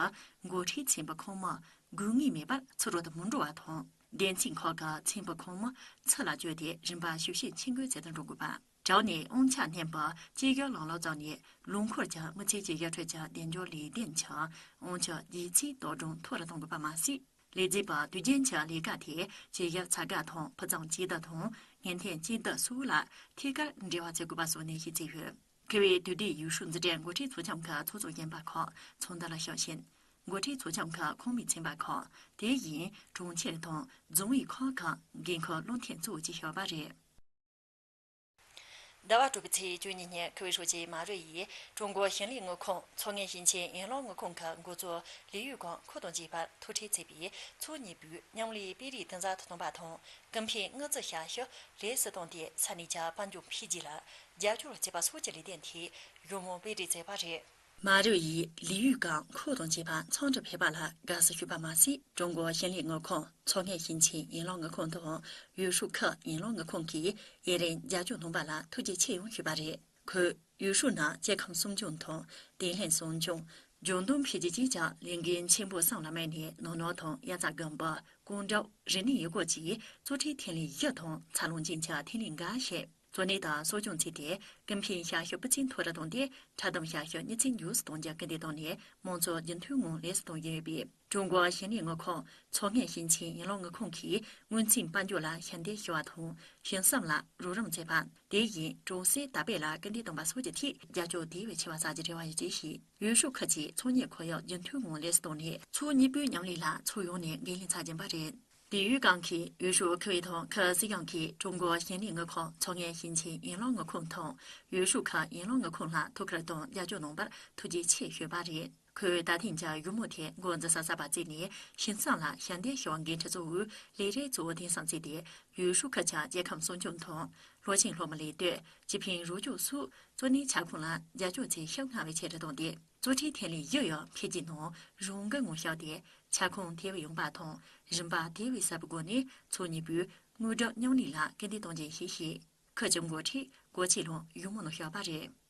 འགོ་ཁྲིད་ཚན་པའི་ཁོངས་མི་དགོས་ངེས་མེད་པར་ཕྱི་རོལ་དུ་མི་འགྲོ་བ་དང་། སྡེ་ཚན་ཁག་གི་ཚན་པའི་ཁོངས་མི་ཕྱི་ལ་བསྐྱོད་དེ་རིམ་པ་ཞིབ་བཤེར་ཆེད་འགོ་བྱེད་དུ་འགྲོ་དགོས་པ། དྲུག་ནས་དབང་ཆ་སྣོན་པའི་བཅོས་སྒྱུར་ལམ་ལྷོང་བྱས་ནས། ལུང་ཁུལ་གྱི་མི་སེར་གྱི་ཞི་གྲོས་ཀྱི་བདེ་འཇགས་ལས་དོན་གྱི་དབང་ཆ་བརྒྱུད་འཛིན་དོ་དམ་མཐོ་རུ་གཏོང་དགོས་པ་མ་ཟད། ལས་བྱེད་པ་དུས་རྒྱུན་གྱི་ལས་ཀ་དེ་བཅོས་སྒྱུར་ཚད་བརྒལ་དང་ཕུགས་བསམ་གཅིག་སྡུད་དང་སྔོན་ཐོན་གཅིག་སྡུད་སོགས་ལ་ཐད་ཀར་འབྲེལ་བ་བྱེད་དགོས་པ་སོགས་ནན་བཤད་བྱས་ཡོད། ཁུལ་ཨུའི་དོན་ལྡན་ཡུལ་ཤུལ་འཛུགས་སྐྲུན་འགོ་ཁྲིད་ཚོགས་ཆུང་གི་ཚོགས་གཙོ་གཞོན་པ་ཁག་ཚོགས་འདུ་ལ་ཞུགས་ཤིང་། འགོ་ཁྲིད་ཚོགས་ཆུང་གི་ཁོངས་མི་ཚན་པ་ཁག་དེ་བཞིན་གྲོང་ཁྱེར་དང་རྫོང་ཨུད་ཁག་གི་འགན་འཁུར་བློ་མཐུན་གཙོ་བོ་བཅས་ཞུགས་པ་རེད། ཟླ་བ་དྲུག་པའི་ཚེས་བཅུ་གཉིས་ཉིན་ཁུལ་ཨུའི་ཧྲུའུ་ཅི་མ་རུའུ་ཡིས་ཀྲུང་གོ་ཞིང་ལས་དངུལ་ཁང་མཚོ་སྔོན་ཞིང་ཆེན་ཡུན་ལུང་དངུལ་ཁང་གི་འགོ་གཙོ་ལི་ཡུས་ཀང་ཁོ་དང་མཇལ་བར་ཐུག་འཕྲད་བྱས་པའི་ཚོགས་གཉིས་པོས་མཉམ་ལས་སྤེལ་རེས་གཏིང་ཟབ་ཏུ་གཏོང་བ་དང་། ཀུན་ཕན་དངུལ་རྩིས་ཞབས་ཞུ་ལེགས་སུ་བཏང་སྟེ་ས་གནས་ཀྱི་དཔལ་འབྱོར་འཕེལ་རྒྱས་ལ་རྒྱབ་སྐྱོར་བྱེད་པ་སོགས་ཀྱི་ལས་དོན་ཐད་གཞུང་དམངས་སྤེལ་རེས་མཛད་པ་རེད། མ་རུའུ་ཡིས་ལི་ཡུས་ཀང་ཁོ་དང་མཇལ་བར་ཚོགས་འདུར་ཕེབས་པ་ལ་དགའ་བསུ་ཞུས་པ་མ་ཟད། ཀྲུང་གོ་ཞིང་ལས་དངུལ་ཁང་མཚོ་སྔོན་ཞིང་ཆེན་ཡུན་ལུང་དངུལ་ཁང་དང་ཡུས་ཧྲུའུ་ཁུལ་ཡུན་ལུང་དངུལ་ཁང་གིས་ཡུན་རིང་རྒྱབ་སྐྱོར་གནང་བ་ལ་ཐུགས་རྗེ་ཆེ་ཡང་ཞུས་པ་རེད། ཁོས་ཡུས་ཧྲུའུ་ནི་སྐྱེ་ཁམས་སྲུང་སྐྱོང་དང་། བརྟན་ལྷིང་སྲུང་སྐྱོང་། ལྗང་དོན་འཕེལ་རྒྱས་བཅས་ཀྱི་ལས་འགན་ཆེན་པོ་གསུམ་ལ་དམིགས་ནས། ནོར་གནག་དང་དབྱར་རྩྭ་དགུན་འབུ། རྐང་སྒྲུབ། རིག་གནས་ཡུལ་སྐོར་བཅས་གཙོ་གྲས་ཐོན་ལས་བཞི་དང་འཚར་ལོངས་ཅན་གྱི་ཐོན་ལས་འགའ་ཞིག་གཙོ་གནད་དུ་གསོ་སྐྱོང་བྱས་ཏེ། ཀུན་ཕན་ཞབས་ཞུ་སྤུས་ཚད་མཐོ་རུ་བཏང་སྟེ། འཕྲལ་སྡོམ་ཞབས་ཞུ་མྱུར་ཚད་མགྱོགས་སུ་གཏོང་རྒྱུར་སྐུལ་འདེད་བཏང་ནས། མང་ཚོགས་རྒྱུན་མཐུད་ངང་ལེགས་སུ་གཏོང་བཞིན་ཡོད་པས། ཀྲུང་གོ་ཞིང་ལས་དངུལ་ཁང་མཚོ་སྔོན་ཞིང་ཆེན་ཡུན་ལུང་དངུལ་ཁང་གིས་སྔོན་ཚན་དཔལ་འབྱོར་ལ་ཞབས་འདེགས་ཞུ་བ་དང་། ཞིང་གསུམ་ལ་རོགས་རམ་བྱེད་པ། དེ་བཞིན་གྲོང་གསེབ་དར་སྤེལ་ལ་སྐུལ་འདེད་གཏོང་བ་སོགས་ཀྱི་ཐད་རྒྱབ་སྐྱོར་དེ་བས་ཆེ་བ་བྱ་རྒྱུའི་རེ་བ་ཡོད་ཅེས་བཤད། ཡུས་ཧྲུའུ་ཁུལ་གྱིས་ཚོང་གཉེར་ཁོར་ཡུག་རྒྱུན་མཐུད་ངང་ལེགས་སུ་གཏོང་ནས། ཕྱོགས་གཉིས་པོའི་མཉམ་ལས་ལ་ཕྱོགས་ཡོངས་ནས་འགན་ལེན་ཚར་གྱིན་པ་རེད། ལི་ཡུས་ཀང་གིས་ཡུས་ཧྲུའུ་ཁུལ་ཨུད་དང་ཁུལ་སྲིད་གཞུང་གིས་ཀྲུང་གོ་ཞིང་ལས་དངུལ་ཁང་མཚོ་སྔོན་ཞིང་ཆེན་ཡུན་ལུང་དངུལ་ཁང་དང་ཡུས་ཧྲུའུ་ཁུལ་ཡུན་ལུང་དངུལ་ཁང་ལ་ཐུགས་ཁུར་དང་རྒྱབ་སྐྱོར་གནང་བར་ཐུགས་རྗེ་ཆེ་ཞུས་པ་རེད། ཁོས་ད་ཐེངས་ཀྱི་བཞུགས་མོལ་དེ་འགོ་འཛིན་ས་གསར་པ་བརྩིས་ནས། ཞིང་གསུམ་ལ་ཞབས་འདེགས་ཞུ་བའི་འགན་འཁྲི་གཙོ་བོའི་ལས་རིགས་གཙོ་བོ་དེང་སང་བརྩིས་ཏེ། ཡུས་ཧྲུའུ་ཁུལ་གྱི་སྐྱེ་ཁམས་སྲུང་སྐྱོང་དང་། སློབ་ཆེན་སློབ་མའི་ལས་གཏོད། སྤྱི་ཕན་རོགས་སྐྱོར་སོགས་གཙོ་གནད་ཁྱབ་ཁོངས་ལ་རྒྱབ་སྐྱོར་ཚད་ཤུགས་སྔར་བས་ཆེ་རུ་བཏང་སྟེ། གཙོ་གྲས་ཐོན་ལས་བཞི་ཡི་འཕེལ་རྒྱས་ནང་རང་འགུལ་ངང་ཞུགས་ཏེ། ཁྱབ་ཁོངས་དེ་བས་ཡངས་པ་དང་རིམ་པ་དེ་བས་ཟབ་པའི་སྒོ་ནས་ཕྱོགས་གཉིས་པོའི་དངོས་སྒྲུབ་མཉམ་ལས་ལ་སྐུལ་འདེད་གཏོང་རྒྱུ་ཡིན་ཞེས་ཁུལ་གྱི་འགོ་ཁྲིད་གོ་ཆི་ལུང་བཞུགས་མོལ་ནང་བཤད་པ་རེད།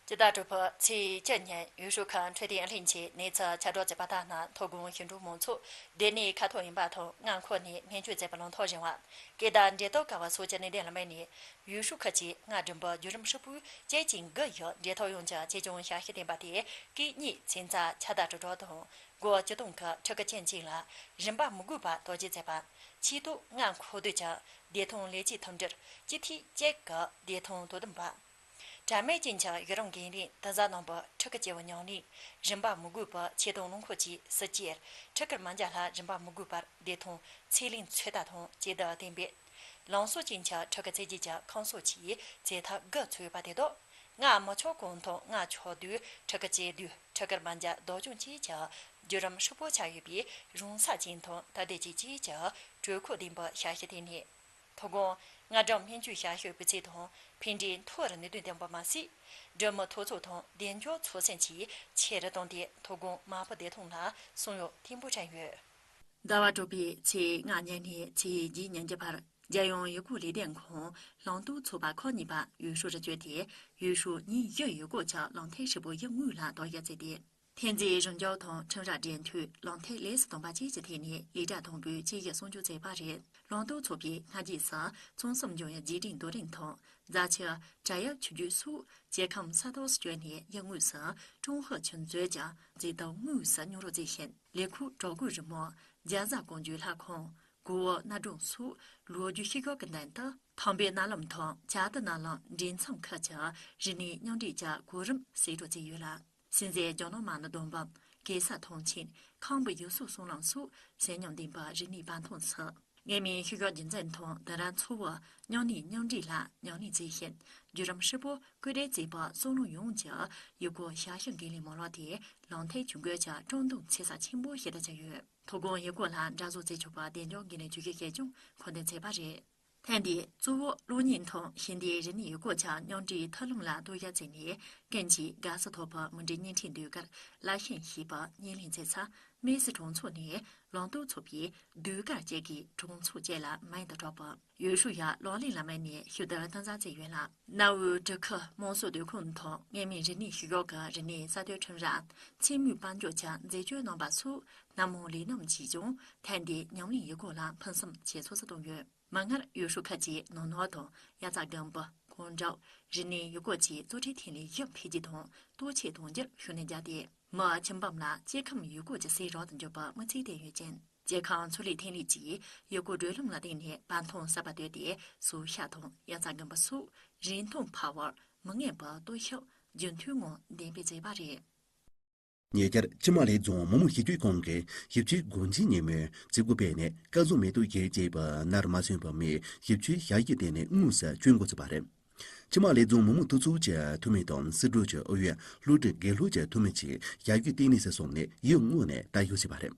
སྤྱི་ཟླ་དྲུག་པའི་ཚེས་བཅུ་ཉིན་ཡུས་ཧྲུའུ་ཁུལ་འཕྲོད་བསྟེན་ཨུ་ལྷན་གྱིས་གནས་ཚུལ་ཁྱབ་བསྒྲགས་བྱས་པ་ལྟར་ན། མཐོ་སྒང་ཞིང་འབྲོག་མང་ཚོགས་སྡོད་གནས་ཁ་ཐོར་ཡིན་པ་དང་། མངའ་ཁོངས་ནས་སྨན་བཅོས་བྱེད་པའི་ལམ་ཐག་རིང་བ། སྐད་བརྡ་འབྲེལ་གཏོགས་དཀའ་བ་སོགས་ཀྱི་གནད་དོན་ལ་དམིགས་ནས། ཡུས་ཧྲུའུ་ཁུལ་གྱིས་མངའ་སྒྲོན་པའི་བརྒྱུད་རིམ་ཧྲིལ་པོའི་བཅས་ཀྱི་འགུལ་ཡོད་འབྲེལ་ཐག་ཡོང་རྒྱུ་གཅེས་སྐྱོང་ཞབས་ཞུ་བསྟན་པ་དེ། སྐད་གཉིས་ཚན་རྩལ་ཁྱབ་བརྡལ་དྲིལ་བསྒྲགས་དང་། སྒོ་བཅུ་སྟོང་གི་ཕྲུ་གུ་ཁྱིམ་གཅིག་ལ་རིན་པ་མི་དགོས་པར་དོ་སྒྱུར་བྱས་པ། ཆེད་དུ་མངའ་ཁོངས་སྡོད་ཀྱི་བདེ་ཐང་ལས་བྱེད་མཐུན་སྒྲིལ། སྤྱི་འཐུས་གཅིག་གི་བདེ་ཐང་དོ་དམ་པ། དྲན་མེད་ཅན་གྱི་ཡུན་རིང་འགན་ལེན་དུས་བཟང་རྣམ་པའི་ཕྲུ་གུ་སྐྱེ་བོ་ཉམས་ལེན། རིན་པ་མི་དགོས་པའི་ཆེད་དོན་རླངས་འཁོར་བཅས་སྲིད་ཇུས། ཕྲུ་གུར་མ་འཇལ་ལ་རིན་པ་མི་དགོས་པར་བདེ་ཐང་ཚད་ལེན་ཚོད་ལྟ་དང་སྐྱིད་སྡུག་གཏན་འབེབས། ལམ་སང་ཅན་གྱི་ཕྲུ་གུ་བཙས་རྒྱུ་གྱི་ཁང་གསར་བཅས་ཚོད་ལྟ་དགུ་ཚུད་ཡོད་པ་དེ་དག་སྔར་མི་ཆགས་གོང་དང་སྔར་ཆགས་དུས་ཕྲུ་གུ་སྐྱེ་དུས་ཕྲུ་གུར་མ་འཇལ་བདག་སྐྱོང་བཅས་ཀྱི་བརྒྱུད་རིམ་ཧྲིལ་པོ་ཆགས་ཡོད་པས། རང་ས་ཅན་དང་ད་ལྟའི་ཅི་བཅས་ཀྱི་གྲོས་མཁོ་ལྡན་པའི་ཞབས་ཞུ་དེ་ནི། ཐོ་དགོང་། སྔ་དྲོ་སྨན་བཅོས་བྱ་ཤོག་སྤུས་ཚད་དང་ཕན་འབྲས་མཐོ་བར་གནད་དོན་བཏོན་པ་མ་ཟད། སྦྲུམ་མའི་ཐོ་ཚོགས་དང་བདེ་འཇགས་ཚོགས་ཆེན་བཅས་ཆེ་རུ་བཏང་སྟེ། ཐོ་དགོང་མ་བུ་བདེ་ཐང་ལ་གསང་ཡོག་བརྟན་པོ་བསྐྲུན་ཡོད། ཟླ་བ་དྲུག་པའི་ཚེས་ལྔ་ཉིན་ནས་ཚེས་བརྒྱད་ཉིན་གྱི་བར། རྒྱལ་ཡོངས་ཡུལ་སྐོར་ལས་དོན་ཁང་ལུང་སྟོད་ཚོགས་པ་ཁག་གཉིས་པ་ཡུལ་ཤུལ་རུ་བསྐྱོད་དེ། ཡུལ་ཤུལ་ཉིན་བཞི་ཡི་ཡུལ་སྐོར་གྱི་གླེང་སྟེགས་ཧྲིལ་པོ་ཡུལ་དངོས་ལ་དོ་སྣང་བྱས་ཏེ། ཐོན་རྫས་རིན་འཇོག་དང་ཁྲིམས་ར་འབྲེལ་མཐུད་གླེང་སྟེགས་ལེགས་སུ་གཏོང་བ་བཅས་ཀྱི་ཐད་ནས་ལས་གྲྭ་དང་པོའི་དཔྱད་ཞིབ་གསུང་ཆོས་བྱས་པ་རེད། ལུང་སྟོད་ཚོགས་པས་སྔ་རྗེས་སུ་གཙང་གསུམ་འབྱུང་བའི་རྗེས་དྲན་རྡོ་རིང་དང་། རྫ་ཆུ་བྲག་གཡབ་ཆུ་རྒྱུད་སོགས་སྐྱེ་ཁམས་ས་ཐོག་སུ་བསྐྱོད་ནས། ཡུལ་དངོས་སུ་ཀྲུང་ཧྭ་ཆུ་མཛོད་ཀྱི་མཛེས་སྡུག་དངོས་སུ་མྱོང་རོལ་བྱས་ཤིང་། ལས་ཁུངས་གྲོགས་པོའི་རི་མོ། རྒྱ་བཟའ་ཀོང་ཇོའི་ལྷ་ཁང་། གོ་བོ་གནའ་སྒྲུང་སོགས་ལོ་རྒྱུས་ཤུལ་བཞག་གི་མདུན་དུ། ཐང་པའི་གནའ་ལམ་དང་བྱ་དུ་གནའ་ལམ་འདྲེས་མཚམས་ཁུལ་གྱི་རིག་གནས་མཉམ་འདྲེས་ཀྱི་གོ་རིམ་གསལ་སྒྲོག་བྱས་ཡོད་ལ། སྲིད་འཛིན་ཇོ་ནང་མ་ནི་སྡོམ་པ། གེ་སར་ཐང་ཆེན། ཁམས་བུ་ཡུལ་སྲོལ་གསུང་གླེང་སོགས་གཞི་ཉམས་ལྡན་པའི་རིག་གནས་པར་མཐོང་སུ། སྔ་མའི་ཤུལ་བཞག་རྒྱུན་འཛིན་དང་དེང་རབས་འཚོ་བ་མཉམ་གནས་མཉམ་འདྲེས་ལ་ཉམས་ལེན་བྱས་ཤིང་། བརྒྱུད་རིམ་ཧྲིལ་པོ་སྐུལ་འདེད་བྱས་པ་སོགས། ལུང་ཡོངས་ཀྱི་ཡུལ་སྐོར་བྱ་ཤོག་འགན་ལེན་མ་ལག་དེ་གླེང་སྟེགས་ཆུ་འགོའི་ཆ་སྤྲང་གདུང་ཚེ་ས་ཆེན་པོ་ཞེས་བཏགས་ཀྱི་ཡོད། ཐོ་དགོང་ཡུལ་སྐོར་ལ་འགྲན་བསྡུར་བྱེད་ཆོག་པ་བདེ་འཇགས་འགན་ལེན་ཇུས་འགོད་བྱས་ཀྱང་མཁོ་འདོན་བྱས་པ་རེད། ཐེངས་འདིའི་གཙོ་བོ་གློག་བརྙན་དང་ཞིང་སྡེའི་རིག་གནས་ཡུལ་སྐོར་ཆ་མཉམ་འདྲེས་མཐུན་ལམ་ལ་དོ་སྣང་བྱས་ནས། ཀུན་གྱིས་དགའ་བསུ་ཐོབ་པའི་མུ་འབྲེལ་བརྙན་འཕྲིན་ཟློས་གར་ལ་ཤན་ཞེས་པ་བརྙན་ལེན་བྱས་ཚེ། སྨད་སི་གྲོང་ཚོ་ནས་ལུང་སྟོད་ཚོགས་པའི་ཟློས་གར་བཅས་ཀྱིས་གྲོང་ཚོ་བཅས་ལ་མིང་དུ་གྲགས་པའི་ཡུལ་ཤུལ་ཡ་གློག་ཀླད་ལ་དམིགས་ནས་ཞུ་བསྡུར་གཏིང་ཟབ་བྱས་ཡོད་ལ། གནའ་བོའི་གྲུ་ཁ་དམངས་སྲོལ་སྡོད་ཁང་དང་སྔ་མའི་རིག་གནས་ཤུལ་བཞག་གི་རིག་གནས་གསར་གཏོད་ཁྲིམས་ར། མཚན་མོའི་དཔལ་འབྱོར་ཆ་འཛད་སྤྱོད་རྣམ་པ་སོགས་སྣ་མང་ལས་རྣམ་གྱིས་ཀྱང་ཐེངས་འདིའི་ཉམས་ལེན་ཡུལ་སྐོར་ལ་ཕུན་སུམ་ཇེ་ཚོགས་སུ་བཏང་ཡོད། མིག་སྔར་ཡུལ་ཤུལ་ཁུལ་གྱི་ནང་ནོར་དང་དབྱར་རྩྭ་དགུན་འབུ། གངས་འབྲུག་རིག་གནས་ཡུལ་སྐོར་བཅས་གཙོ་ཁྲིད་ཐོན་ལས་ཞིབ་འཕེལ་རྒྱས་དང་སྟོབས་ཆེ་གཏོང་རྒྱུར་ཤུགས་སྣོན་བརྒྱབ་སྟེ། མི་ཁྱིམ་པ་ལ་སྐྱེ་ཁམས་ཡུལ་སྐོར་གྱི་སེམས་རང་དུ་འཇུག་པའི་དམིགས་ཚད་བཏོན་ཡོད་ཅིང་། སྐྱེ་ཁམས་ཚོང་ལས་ཐོན་ལས་ཀྱིས་ཡུལ་སྐོར་བགྲོ་གླེང་ལ་བརྟེན་ནས་བར་མཐོངས་གསར་པ་བཏོད་དེ། ཟོག་ཤ་དང་དབྱར་རྩྭ་དགུན་འབུ་སོགས་རིན་ཐང་འཕར་བར་མི་ངན་པའི་སྟོབས་ཤུགས་རྒྱུན་མཐུད་ངང་འདོན་སྤེལ་བྱས་པ་རེད། ཉེ་ཆར་ཆུ་དམར་ལེབ་རྫོང་མི་དམངས་ཞི་གཅོད་ཁང་གིས་ཞིབ་དཔྱོད་སྒོ་འབྱེད་ཉིན་མོའི་མཛད་སྒོ་སྤེལ་ནས། སྐལ་བཟང་མེ་ཏོག་ཡོས་ཅེས་པའི་ནར་མ་སོན་པའི་མིའི་ཞིབ་དཔྱོད་ཞབས་ཕྱི་སྟེང་ནས་དངོས་སུ་སྤྱོད་འགོ་ཚུགས་པ་རེད། ཆུ་དམར་ལེབ་རྫོང་མི་དམངས་འཐུས་ཚོགས་ཀྱི་འཐུས་མི་དང་སྲིད་གྲོས་ཀྱི་ཨུ་ཡོན། སློབ་གྲྭའི་དགེ་སློབ་ཀྱི་འཐུས་མི་བཅས་ཞབས་ཕྱིའི་ལྟེ་གནས་སུ་སོང་ནས་ཡིད་དངོས་ནས་ལྟ་ཞིབ་བྱས་པ་རེད།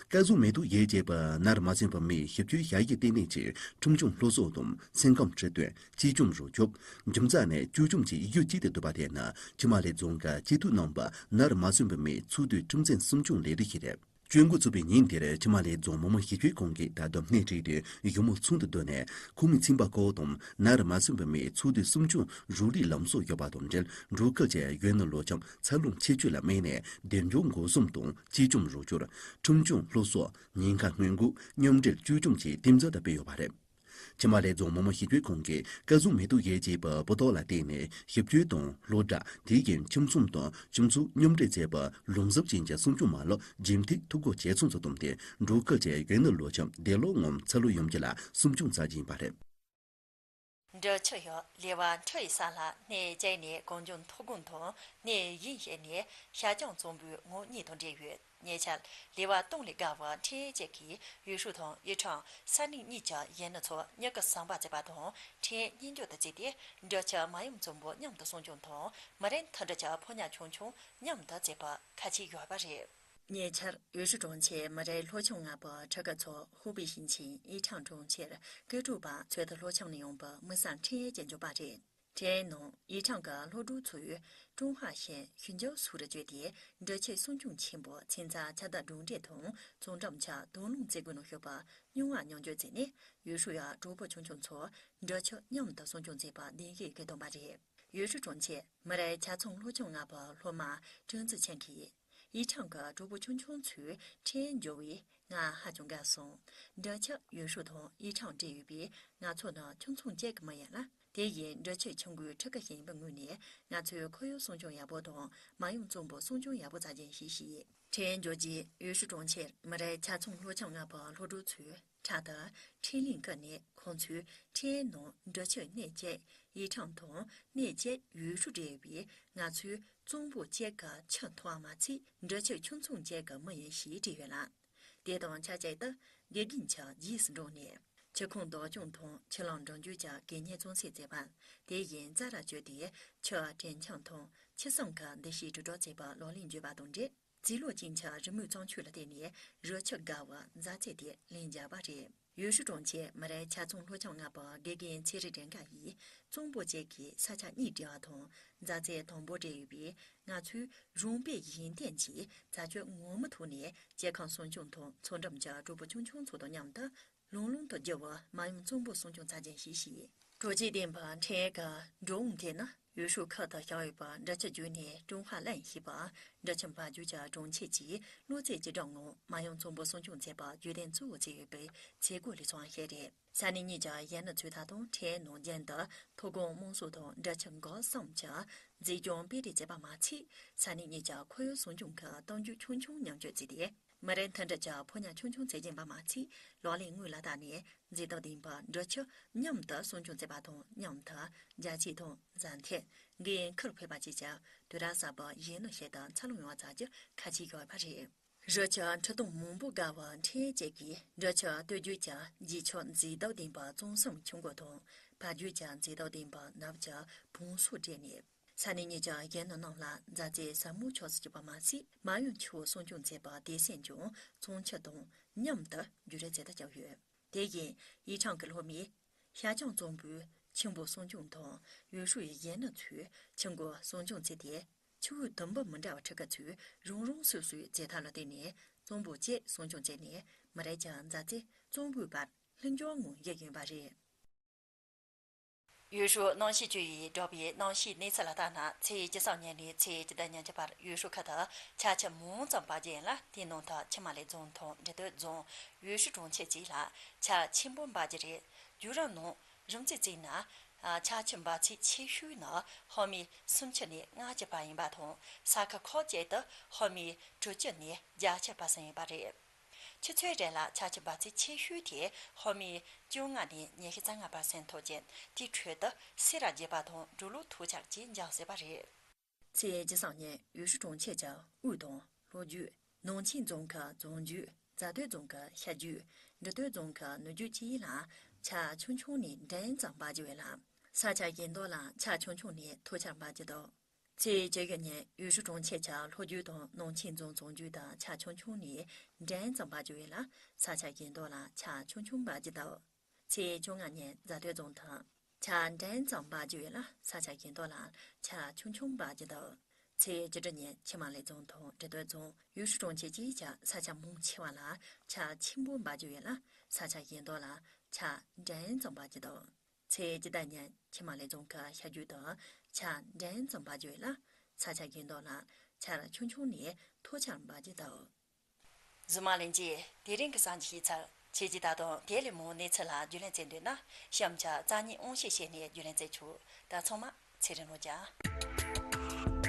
སྐལ་བཟང་མེ་ཏོག་ཡོས་ཅེས་པའི་ནར་མ་སོན་པའི་མིའི་ཞིབ་དཔྱོད་ཞབས་ཕྱིའི་ལྟེ་གནས་ཀྱི་ཁྲིམས་སྐྱོང་སློབ་གསོ་དང་སེམས་ཁམས་ཁྲིད་སྟོན། གཅེས་སྐྱོང་རོགས་སྐྱོབ། ཁྱིམ་ཚང་ནས་གཅེས་སྐྱོང་བཅས་ཡུལ་གཅིག་ཏུ་བསྡུས་པ་དེ་ནི་ཆུ་དམར་ལེབ་རྫོང་གི་སྤྱི་འཐུས་རྣམ་པ་ནར་མ་སོན་པའི་མིའི་ཚོགས་འདུའི་ཁྲིམས་འཛིན་སྲུང་སྐྱོང་ལས་རིགས་ཤིག་རེད། སྤྱོད་འགོ་ཚུགས་པའི་ཉིན་དེར་ཆུ་དམར་ལེབ་རྫོང་མི་དམངས་ཞི་གཅོད་ཁང་གིས་ད་དུང་སྣེ་ཁྲིད་དེ་གཞུང་མང་ཚོགས་འདུ་བསྡུས་ནས། ཁོངས་མི་ཚན་པ་ཁག་དང་ནར་མ་སོན་པའི་མིའི་ཚོགས་འདུའི་སྲུང་སྐྱོང་རོགས་རེས་ལམ་སང་ཡོད་པ་དང་འབྲེལ། འབྲོག་ཁུལ་གྱི་གཞོན་ནུ་ལོ་ཆུང་འཚར་ལོངས་ཁྱད་ཆོས་ལ་དམིགས་ནས་བདེ་འཇགས་སྒོ་གསུམ་དང་གཅེས་སྐྱོང་རོགས་སྐྱོར། ཁྲིམས་སྐྱོང་སློབ་གསོ། ཉེན་ཁ་སྔོན་འགོག་མཉམ་འབྲེལ་གཅེས་སྐྱོང་བཅས་རྟེན་གཞི་དུ་སྤེལ་ཡོད་པ་རེད། ཆུ་དམར་ལེབ་རྫོང་མི་དམངས་ཞི་གཅོད་ཁང་གིས་སྐལ་བཟང་མེ་ཏོག་ཡོས་ཅེས་པའི་སྤུས་དག་ལ་བརྟེན་ནས་ཞིབ་དཔྱོད་དང་སློབ་གྲྭ། དེ་བཞིན་ཁྱིམ་ཚང་དང་སྤྱི་ཚོགས་མཉམ་འདྲེས་བྱས་པའི་ལུང་གཟུགས་ཅན་གྱི་སྲུང་སྐྱོང་མ་ལག་རྒྱུན་མཐུད་འཐུས་སྒོ་ཇེ་ཚང་དུ་བཏང་སྟེ། འབྲོག་ཁུལ་གྱི་གཞོན་ནུ་ལོ་ཆུང་བདེ་སློང་ངང་འཚར་ལོངས་ཡོང་རྒྱུ་ལ་སྲུང་སྐྱོང་བྱ་རྒྱུ་ཡིན་པ་རེད། འབྲི་ཆུ་ཡི་ལེ་དབར་འཕྲུལ་ཡིག་ས་ལ་གནས་བཅས་ནས་གངས་ལྗོངས་མཐོ་སྒང་དང་གནས་གཞན་ཞིག་ནས་ཤར་བྱང་གཙང་པོའི་ངོགས་གཉིས་དང་འབྲེལ་ཡོད། ཉེ་ཆར་ལེ་དབར་སྟོང་ལས་བརྒལ་བའི་ཁྲལ་བཅད་ཀྱིས་ཡུས་ཧྲུའུ་དང་ཨི་ཁྲང་ས་གནས་གཉིས་ཀྱི་ཡུལ་མི་ཚོ་མྱུ་གུ་ཟམ་པ་བརྩིགས་པ་དང་ཁྲལ་མཉེན་སྦྱོར་དུ་བརྩིས་ཏེ། འབྲི་ཆུ་མ་ཡུམ་གཙང་པོ་མཉམ་དུ་སྲུང་སྐྱོང་དང་མི་རིགས་མཐུན་སྒྲིལ་གྱི་ཕོ་ཉ་ཆུང་ཆུང་མཉམ་དུ་བརྩིགས་པ་ཁ་ཕྱེ་ཡོད་པ་རེད། ཉེ་ཆར་ཡུས་ཧྲུའུ་གྲོང་ཁྱེར་མི་རིགས་སློབ་ཆུང་ལྔ་པའི་ཕྲུ་གུ་ཚོ་ཧུའུ་པེ་ཞིང་ཆེན་ཨི་ཁྲང་གྲོང་ཁྱེར་ཀེ་ཀྲུའུ་པ་ཚོད་ལྟ་སློབ་ཆུང་ནས་ཡོང་བའི་དམིགས་བསལ་ཁྲལ་བཅད་འཇོག་པ་རེད། ཁྲལ་ནང་ཨི་ཁྲང་གི་སློབ་ཕྲུག་ཚོས་ཀྲུང་ཧྭ་ཞིང་ཆེན་ཞུན་ཅའོ་སུའུ་རུ་བསྐྱོད་དེ། འབྲི་ཆུ་སྲུང་སྐྱོང་ཆེན་པོ་མཚན་རྩྭ་ཆར་དྭ་སྒྲོམ་སྟེགས་དང་གཙང་འགྲམ་ཆུ་དྭང་བླངས་བརྩེགས་སྒོའི་ནང་ཞུགས་པའི་རྙིང་བ་མཉམ་སྤྱོད་བྱས་ནས། ཡུས་ཧྲུའུ་ཡ་གྲོགས་པོ་ཆུང་ཆུང་ཚོ་འབྲི་ཆུ་མཉམ་དུ་སྲུང་སྐྱོང་བྱེད་པའི་གདེང་འཇོག་གི་བཏོན་པ་རེད། ཡུས་ཧྲུའུ་གྲོང་ཁྱེར་མི་རིགས་ཆ་ཚང་སློབ་ཆུང་ལྔ་པའི་སློབ་མ་ཀྲང་ཙི་ཆན་གྱིས། ཨི་ཁྲང་གི་གྲོགས་པོ་ཆུང་ཆུང་ཚོས་ཁྲལ་འཇོག་པས་ང་ཧ་ཅང་དགའ་སོང་། འབྲི་ཆུ་ཡུས་ཧྲུའུ་དང་ཨི་ཁྲང་འདྲེས་ཡོད་པས། ང་ཚོ་ནི་ཁྱིམ་ཚང་གཅིག་གི་མི་ཡིན་ལ། དེ་བཞིན་འབྲི་ཆུ་ཆུང་ཀུའི་ཕྲུ་གུ་ཞིག་ཡིན་པའི་ངོས་ནས། ང་ཚོས་ཁོར་ཡུག་སྲུང་སྐྱོང་ཡག་པོ་དང་མ་ཡུམ་གཙང་པོ་སྲུང་སྐྱོང་ཡག་པོ་བྱ་རྒྱུ་ཡིན་ཞེས་བཤད། ཁྲལ་འཇོག་རྗེས་ཡུས་ཧྲུའུ་གྲོང་ཁྱེར་མི་རིགས་ཆ་ཚང་སློབ་ཆུང་ལྔ་པའི་སློབ་ཕྲུག་ཚོས་དྲ་ཐག་ཁྲལ་ལེན་བཀུར་ནས། ཁོང་ཚོས་ཁྲལ་ནང་འབྲི་ཆུ་སྣེ་གཅིག་ཨི་ཁྲང་དང་སྣེ་གཅིག་ཡུས་ཧྲུའུ་འདྲེས་ཡོད་པས། ང་ཚོས་གཙང་པོ་གཅིག་གི་ཆུ་འཐུང་བ་མ་ཚད། འབྲི་ཆུ་ཁྱིམ་ཚང་གཅིག་གི་མི་ཡིན་ཞེས་བྲིས་ཡོད་ལ། དེ་དང་ཆབས་ཅིག་ཏུ་དགེ་རྒན་གྱིས་རྗེས་སུ་འབྲངས་ནས། ཆུ་ཁུངས་བདག་སྐྱོང་དང་ཆུ་ལམ་འགྲིམ་འཇུག་གི་གད་སྙིགས་བཙོང་སེལ་བྱེད་པ། དེ་བཞིན་རྩྭ་ར་བཅད་དེ་ཆུ་དྲོད་འཁྱགས་དང་ཆུ་སྲུང་གི་འདུ་ཤེས་དྲིལ་བསྒྲགས་བྱེད་པའི་ལག་ལེན་བརྒྱུད་པ་དང་འབྲེལ། རྩིས་ལོ་ཅན་གྱི་རི་མོའི་བརྩམས་ཆོས་ལ་བརྟེན་ནས་རི་ཆུ་བརྒལ་བའི་མཛའ་བརྩེ་དེ་ལེགས་འགྱུར་བ་རེད། ཡུས་ཧྲུའུ་གྲོང་ཁྱེར་མི་རིགས་ཆ་ཚང་སློབ་སྦྱོང་ལྔ་པའི་དགེ་རྒན་ཚེ་རིང་སྒྲོལ་དཀར་ཡིས་གཙང་པོ་བཅས་ཀྱི་ས་ཆ་གཉིས་སྦྲེལ་བ་དང་མཛའ་བརྩེ་དམ་པོ་སྦྲེལ་ཡོད་པས། ང་ཚོས་རང་དཔེ་གཞན་སྟོན་གྱིས་རྩ་ཆེ་ངོ་མ་ཐོག་ནས་སྐྱེ་ཁམས་སྲུང་སྐྱོང་དང་མཚོ་འགྲམ་གྱི་གྲོགས་པོ་ཆུང་ཆུང་ཚོ་དང་མཉམ་དུ་ལང་ལོང་དུ་རྒྱུ་བའི་མ་ཡུམ་གཙང་པོ་སྲུང་སྐྱོང་ཚོགས་ཆེན་ཞིག་བྱས། དྲོ་སྐྱིད་ལྡན་པ་འཕྲིན་ཡིག་གི་འགྲོ་འོང་དེ་ནི་ཡུས་ཧྲུའུ་ཁུལ་དུ་བཞག་ཡོད་པའི་འབྲི་ཆུ་བརྒྱུད་ནས་ཀྲུང་ཧྭ་གླིང་ཞེས་པ་འབྲི་ཆུ་འབབ་རྒྱུད་ཀྱི་གྲོང་ཁྱེར་གྱིས་གློག་རྫས་ཀྱི་སྒྲིག་ངོམ་མ་ཡུམ་གཙང་པོ་སྲུང་སྐྱོང་མཛད་པ་བརྒྱུད་ལྡན་གཙོ་བོ་བྱས་ཡོད་པའི་མཛད་སྒོ་ལས་བྱུང་བ་ཞིག་རེད། ས་གནས་གཉིས་ཀྱི་གཞོན་ནུ་ཚོས་ད་དུང་འཕྲིན་ཡིག་ནང་རྒྱུན་དུ་མཐོ་སྒང་དམངས་སྲོལ་དང་འབྲི་ཆུ་འགག་གསུམ་གྱི་མཛེས་ལྗོངས་སྤེལ་རེས་བྱས་པ་མ་ཚད། ས་གནས་གཉིས་ཀྱི་ཁོར་ཡུག་སྲུང་སྐྱོང་གི་གཏམ་རྒྱུད་ཆུང་ཆུང་མཉམ་སྤྱོད་བྱས་ཏེ། མི་རིགས་མཐུན་སྒྲིལ་གྱི་ཕོ་ཉ་ཆུང་ཆུང་བྱེད་བཞིན་པ་མ་ཚད། ལག་ལེན་དངོས་ལ་བསྟར་ནས་མཛེས་སྡུག་ལྡན་པའི་འབྲི་ཆུ་མཉམ་དུ་སྲུང་སྐྱོང་བྱེད་པ་དང་མཉམ་དུ་རྒྱ་ཆེ་དང་བཟའ་མཐུན། འགན་འཁུར་ཕོད་པ་བཅས་ཀྱི་དུས་རབས་གསར་པའི་གཞོན་ནུ་ཞིག་ཏུ་འཚར་ལོངས་ཡོང་བ་བྱ་རྒྱུ་གལ་ཆེ་ཡོད་པ་རེད། རི་ཆུ་ཁྲི་སྟོང་མང་པོ་བརྒལ་བའི་འཕྲིན་ཡིག་ཅིག་གིས་འབྲི་ཆུ་སྟོད་རྒྱུད་ཀྱི་རྗེས་ཆུ་མཛེས་སྡུག་ལྡན་པའི་གཙང་གསུམ་ཆུ་འགོ་དང་བར་རྒྱུད་ཀྱི་མཛེས་སྡུག་ལྡན་པའི་ནུབ་ཀྱི་བོང་སོ་སྦྲེལ་ནས། ས་གནས་གཉིས་ཀྱི་གཞོན་ནུ་རྣམས་ལ་མཛའ་བརྩེ་ཟབ་མོ་ཕྱོགས་སུ་གྱུར་པ་མ་ཟད། མ་ཡུམ་ཆུ་བོ་སྲུང་སྐྱོང་མཛད་པའི་སྡེ་ཚན་ཀྱང་གཙང་ཆུ་དང་མཉམ་དུ་བརྒྱུད་རེས་མཛད་དུ་བཅུག་ཡོད། དེ་བཞིན་ཡིག་ཆང་གི་སློབ་མས་ཤར་བྱང་གཙང་པོའི་ཆུ་འགོ་སྲུང་སྐྱོང་དང་ཡུས་ཧྲུའུ་ཡི་གཞོན་ནུ་ཚོས་ཆུ་འགོ་སྲུང་སྐྱོང་མཛད་དེ། ཆུ་བོའི་དུམ་བུ་མི་འདྲ་བ་ཕྲུ་གུ་ཚོས་རང་རང་སོ་སོའི་རྩེད་ཐབས་ལ་བརྟེན་ནས་གཙང་པོ་བཅས་སྲུང་སྐྱོང་བྱས་ནས་མི་རིགས་ཀྱི་མཛའ་བརྩེ་གཙང་པོའི་བར་ལྷིང་འཇགས་ངང་བཞུར་བཞིན་པ་རེད། ཡུས་ཧྲུའུ་གནམ་གཤིས་ཅུས་ཡིས་བསྒྲགས་པའི་གནམ་གཤིས་གནས་ཚུལ་ལ་ལྟར་ན། ཚེས་བཅུ་གསུམ་ཉིན་ནས་ཚེས་བཅུ་བདུན་ཉིན་གྱི་བར་ཡུས་ཧྲུའུ་ཁུལ་དུ་ཆར་ཆུ་མང་ཙམ་འབབ་རྒྱུ་ཡིན་ལ། དེའི་ནང་དུ་ཆུ་དམར་ལེབ་རྫོང་དང་འབྲི་སྟོད་རྫོང་། ཡུས་ཧྲུའུ་གྲོང་ཁྱེར་བཅས་ལ་ཆར་ཆེན་པོ་འབབ་རྒྱུ་རེད། བརྒྱུད་རིམ་ནང་རིམ་བརྩེགས་བརྩིས་ན། ཆར་ཆུ་འབབ་ཚད་ཆེ་ཤོས་ནི་ཧོ་མའི་སུམ་ཅུ་ནས་ལྔ་བཅུ་བར་ཡིན་པ་དང་། ས་ཁུལ་ཁག་ཅིག་ཏུ་ཧོ་མའི་དྲུག་ཅུ་ནས་བརྒྱད་ཅུ་བར་ཟིན་ཡོད་པ་རེད། ཆུ་ཚོད་རེ་ལ་ཆར་ཆུ་འབབ་ཚད་ཆེ་ཤོས་དེ་ཧོ་མའི་བཅོ་ལྔ་ནས་ཉི་ཤུ་རྩ་ལྔ་བར་ཟིན་ཐུབ་ཅིང་། དེའི་ཁྲོད་དུ་སེ་ར་བརྒྱད་པ་དང་འབྲོག་ལུང་ཐུག་ཆག་བཅས་འབྱུང་སྲིད་པ་རེད། ཚེས་བཅུ་གསུམ་ཉིན་ཡུས་ཧྲུའུ་གྲོང་ཁྱེར་གྱི་དབུས་དང་ལྷོ་རྒྱུད། ནང་ཆེན་རྫོང་གི་བྱང་རྒྱུད། རྫ་སྟོད་རྫོང་གི་ཤར་རྒྱུད། འབྲི་སྟོད་རྫོང་གི་ནུབ་རྒྱུད་བཅས་ལ་ཆར་ཆུང་ཆུང་ནས་འབྲིང་ཙམ་འབབ་རྒྱུ་ཡོད་ལ། ས་ཆ་གཞན་དག་ལ་ཆར་ཆུང་ཆུང་ནས་མཐོ་ཆར་འབབ་རྒྱུ་འདུག་ཚེས་བཅུ་དགུ་ཉིན་ཡུས་ཧྲུའུ་གྲོང་ཁྱེར་གྱི་ལྷོ་རྒྱུད་དང་ནང་ཆེན་རྫོང་བྱང་རྒྱུད་དུ་ཆར་ཆུང་ཆུང་ནས་འབྲིང་ཙམ་འབབ་རྒྱུ་ཡོད་ལ། ས་ཆ་གཞན་དག་ལ་ཆར་ཆུང་ཆུང་འབབ་རྒྱུ་འདུག་ཚེས་བཅོ་ལྔ་ཉིན་རྫ་སྟོད་རྫོང་དུ་ཆར་འབྲིང་ཙམ་འབབ་རྒྱུ་ཡོད་ལ། ས་ཆ་གཞན་དག་ལ་ཆར་ཆུང་ཆུང་འབབ་རྒྱུ་འདུག་ཚེས་བཅུ་དྲུག་ཉིན་ཆུ་དམར་ལེབ་རྫོང་དང་འབྲི་སྟོད་རྫོང་། ཡུས་ཧྲུའུ་གྲོང་ཁྱེར་བཅས་ཀྱི་ས་ཆ་མང་ཆེ་བ་ལ་ཆར་ཆེན་པོ་འབབ་རྒྱུ་ཡོད་ལ། ས་ཆ་གཞན་དག་ལ་ཆར་འབྲིང་ཙམ་འབབ་རྒྱུ་འདུག་ཚེས་བཅུ་བདུན་ཉིན་ཆུ་དམར་ལེབ་རྫོང་གི་ཤར་རྒྱུད་དུ་ཆར་འབྲིང་ཙམ་འབབ་རྒྱུ་ཡོད་ལ། ས་ཆ་གཞན་དག་ལ་ཆར་ཆུང་ཆུང་ནས་མཐོ་ཆར་འབབ་རྒྱུ་འདུག་གཟིགས་མོ་ལྷན་རྒྱས། དེ་རིང་གི་གསར་འགྱུར་ཞིག་ཚར། ཁྱེད་ཀྱིས་ད་དུང་དེ་ལས་མང་གནས་ཚུལ་ལ་རྒྱུས་ལོན་བྱེད་འདོད་ན། གཤམ་གྱི་རྩ་ཉིན་ཨང་ཤེས་བྱས་ནས་རྒྱུས་ལོན་བྱེད་ཆོག་ད་ཚང་མ་ཚེ་རིང་རོགས་ཀྱང་།